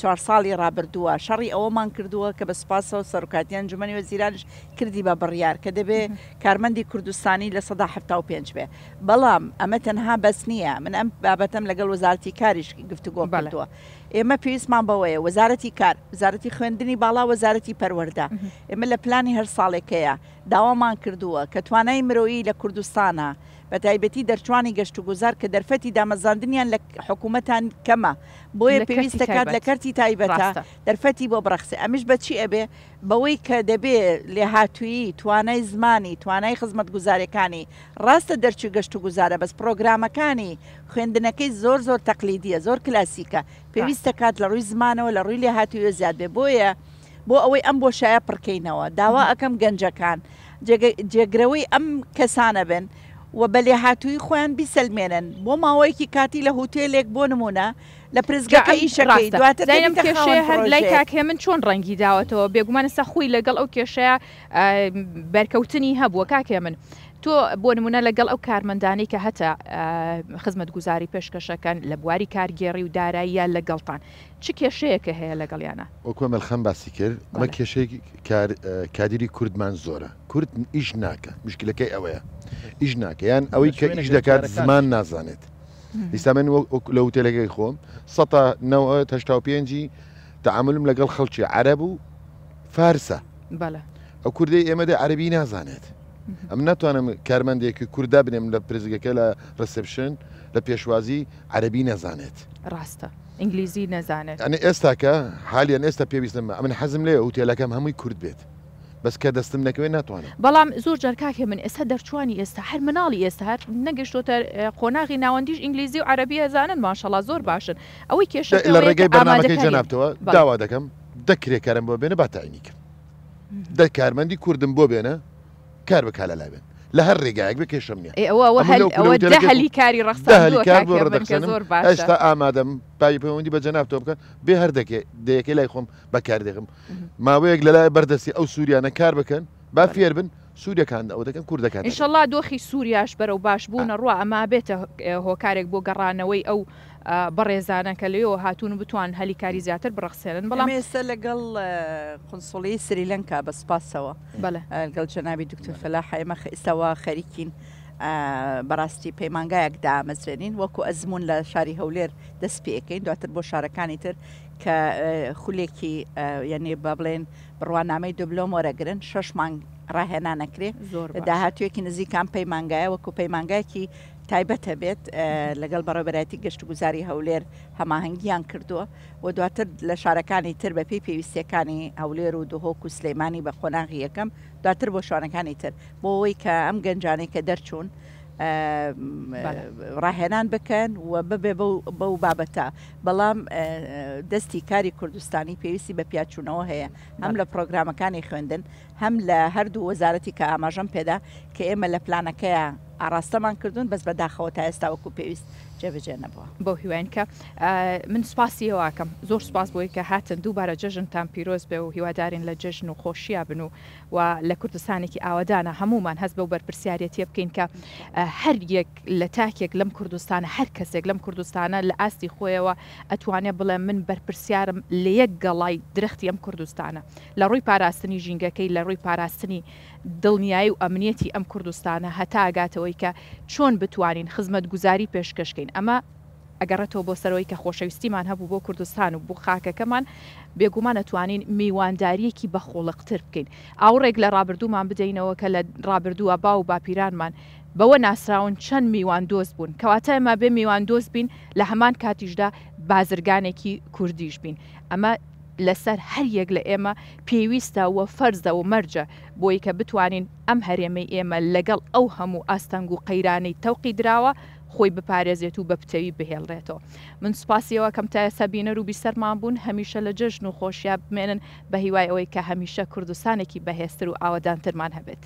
چوار ساڵی ڕابردووە شەڕی ئەوەمان کردووە کە بە سوپاسەوە سەرۆکایەتی ئەنجومەنی وەزیرانیش کردی بە بڕیار کە دەبێ کارمەندی کوردستانی 75% بێ بەڵام ئەمە تەنها بەس نییە من ئەم بابەتەم لەگەڵ وەزارەتی کاریش گفتوگۆ کردووە ئێمە پێویستمان بەوەیە وەزارەتی کار وەزارەتی خوێندنی باڵا وەزارەتی پەروەردە ئێمە لە پلانی هەر ساڵێکەیە داوامان کردووە کە توانای مرۆیی لە کوردستانە بەتایبەتی دەرچوانی گەشتوگوزار کە دەرفەتی دامەزراندنیان لە حکومەتان کەمە بۆیە پێویست دەکات لە کەرتی تایبەتە دەرفەتی بۆ بڕەخسێ ئەمیش بە چی ئەبێ بەوەی کە دەبێ لێهاتوویی توانای زمانی توانای خزمەتگوزاریەکانی ڕاستە دەرچووی گەشتوگوزارە بەس پڕۆگرامەکانی خوێندنەکەی زۆر زۆر تەقلیدیە زۆر کلاسیکە پێویست دەکات لە ڕووی زمانەوە لە ڕووی لێهاتوویەوە زیاد بێ بۆیە بۆ ئەوەی ئەم بۆشایە پڕکەینەوە داوا ئەکەم گەنجەکان جێگرەوەی ئەم کەسانە بن و بە لێهاتوویی خۆیان بیسەلمێنن بۆ ماوەیەکی کاتی لە هوتێلێک بۆ نموونە لە پرسگەکە ئیشەکەی دواتر زانم دەبیتە خاوەن کێشەیە هەر لای پڕۆژەیەک. کاک هێمن چۆن ڕەنگی داوەتەوە بێگومان ئێستا خۆی لەگەڵ ئەو کێشەیە بەرکەوتنی هەبووە کاک هێمن تۆ بۆ نمونە لەگەڵ ئەو کارمەندانەی کە هەتە خزمەتگوزاری پێشکەشەکەن لە بواری کارگێڕی و داراییە لەگەڵتان چ کێشەیەکە هەیە لەگەڵیانا؟ وەکو ئەمەل خان باسی کرد ئەمە کێشەی کار کادیری کوردمان زۆرە کورد ئیش ناکە مشکلەکەی ئەوەیە ئیش ناکە یان ئەوەی کە ئیش دەکات زمان نازانێت. ئیستا من لە هوتێلەکەی خۆم سەتا نەوەد هەشتا و پێنجی تەعامولم لەگەڵ خەڵکی عەرەب و فارسە. بەڵێ. ئەو کوردەی ئێمە دێ عەرەبی نازانێت. ئەمن ناتوانم کارمەندێکی کورد دابنێم لە پرسگەکە لە reception لە پێشوازی عەرەبی نەزانێت. ڕاستە ئینگلیزی نەزانێت. یانی ئێستاکە حالیەن ئێستا پێویستم ئەمن حەزم لێیە هوتێلەکەم هەمووی کورد بێت. بەس کە دەستم نەکەوێت ناتوانم. بەڵام زۆر جار کاک هێمن ئێستا دەرچوانی ئێستا هەر مناڵی ئێستا هەر نەگەشتۆتە قۆناغی ناوەندیش ئینگلیزی و عەرەبی ئەزانن ماشەڵا زۆر باشن ئەوەی کێشەکە لە ئەوەیە ڕێگەی کە بەرنامەکەی ئامادەکاریان جەنابتەوە بەڵێ. داوا دەکەم دە کرێکارم بۆ بێنە با تەعینی کەم دە کارمەندی کوردم بۆ بێنە کار بکا لە لابێن لە هەر ڕێگایەک بێ کێشەم نییە ئێ ئەوە ئەوە ئەمن هەل لەو لە ئەوە دە هوتێلەکەی خۆم هەلی کاری دە هەلی ڕەخساندووە کار کاک بۆ هێمن کە ڕەدەخسێنم زۆر باشە. ئێستا ئامادەم پای پەیوەندی بە جەنابتەوە بکەن بێ هەر دەکێ دەیەکەی لای خۆم بەکاردێخم ماوەیەک لەلای بەردەستی ئەو سوریانە کار بکەن با فێر بن سوریەکان ئەوە دەکەن کوردەکان دەکەن. ئینشەڵا دۆخی سوریاش بەرەو باش بوون ئەڕوا ئەمە ئەبێتە هۆکارێک بۆ گەڕانەوەی ئەو بەڕێزانە کە لەوێوە هاتوون و بتوان هەلی کاری زیاتر بڕەخسێنن بەڵام. ئێمە ئێستا لەگەڵ قونسوڵیەی سریلەنکا بە سوپاسەوە لەگەڵ جەنابی دکتۆر فەلاح ئێمە ئێستا وا خەریکین بەڕاستی پەیمانگایەک دامەزرێنین وەکو ئەزموون لە شاری هەولێر دەست پێکەین دواتر بۆ شارەکانی تر کە خولێکی یعنی با بڵێن بڕوانامەی دبلۆم وەرەگرن شەش مانگ ڕاهێنان ئەکرێ زۆر لە باشە. داهاتوویەکی نزیک ئەم پەیمانگایە وەکو پەیمانگایەکی تایبەت هەبێت لەگەڵ بەڕێوەبەرایەتی گەشتوگوزاری هەولێر هەماهەنگیان کردووە و دواتر لە شارەکانی تر بەپێی پێویستیەکانی هەولێر و دهۆک و سلێمانی بە قۆناغی یەکەم دواتر بۆ شوانەکانی تر بۆ ئەوەی کە ئەم گەنجانەی کە دەرچوون ڕاهێنان بکەن و ببێ بەو بابەتە بەڵام دەستی کاری کوردستانی پێویستی بە پیاچوونەوە هەیە هەم لە پرۆگرامەکانی خوێندن هەم لە هەردوو وەزارەتی کە ئاماژەم پێدا کە ئێمە لە پلانەکەیا ئاڕاستەمان کردوون بەس بەداخەوە تا ئێستا وەکو پێویست جێبەجێ نەبووە. بەو هیواین کە من سوپاسی ئێوە ئەکەم زۆر سوپاس بۆی کە هاتن دووبارە جەژنتان پیرۆز بێ و هیوادارین لە جەژن و خۆشیا بن و و لە کوردستانێکی ئاوەدانا هەموومان هەست بەو بەرپرسیارێتیە بکەین کە هەر یەک لە تاکێک لەم کوردستانە هەر کەسێک لەم کوردستانە لە ئاستی خۆیەوە ئەتوانێ بڵێ من بەرپرسیارم لە یەک گەڵای درەختی ئەم کوردستانە لە ڕووی پاراستنی ژینگەکەی لە ڕووی پاراستنی دڵنیایی و ئەمنیەتی ئەم کوردستانە هەتا ئەگاتەوەی کە چۆن بتوانین خزمەتگوزاری پێشکەش کەین ئەمە ئەگەڕێتەوە بۆ سەرەوەی کە خۆشەویستیمان هەبوو بۆ کوردستان و بۆ خاکەکەمان، بێگومان ئەتوانین میواندارییەکی بەخوڵقتر بکەین. ئاوڕێک لە ڕابردوومان بدەینەوە کە لە ڕابردووە باو و باپیرانمان بەوە ناسراون چەند میواندۆست بوون. کەواتە ئێمە ئەبێ میواندۆست بین لە هەمان کاتیشدا بازرگانێکی کوردیش بین. ئەمە لەسەر هەر یەک لە ئێمە پێویستە و فەرزە و مەرجە بۆی کە بتوانین ئەم هەرێمەی ئێمە لەگەڵ ئەو هەموو ئاستەنگ و قەیرانەی تەوقی دراوە خۆی بپارێزێت و بە پتەوی بهێڵرێتەوە. من سوپاسی ئێوە ئەکەم تا ئێستا بینەر و بیسەرمان بوون، هەمیشە لە جەژن و خۆشیا بمێنن بە هیوای ئەوەی کە هەمیشە کوردستانێکی بەهێزتر و ئاوەدانترمان هەبێت.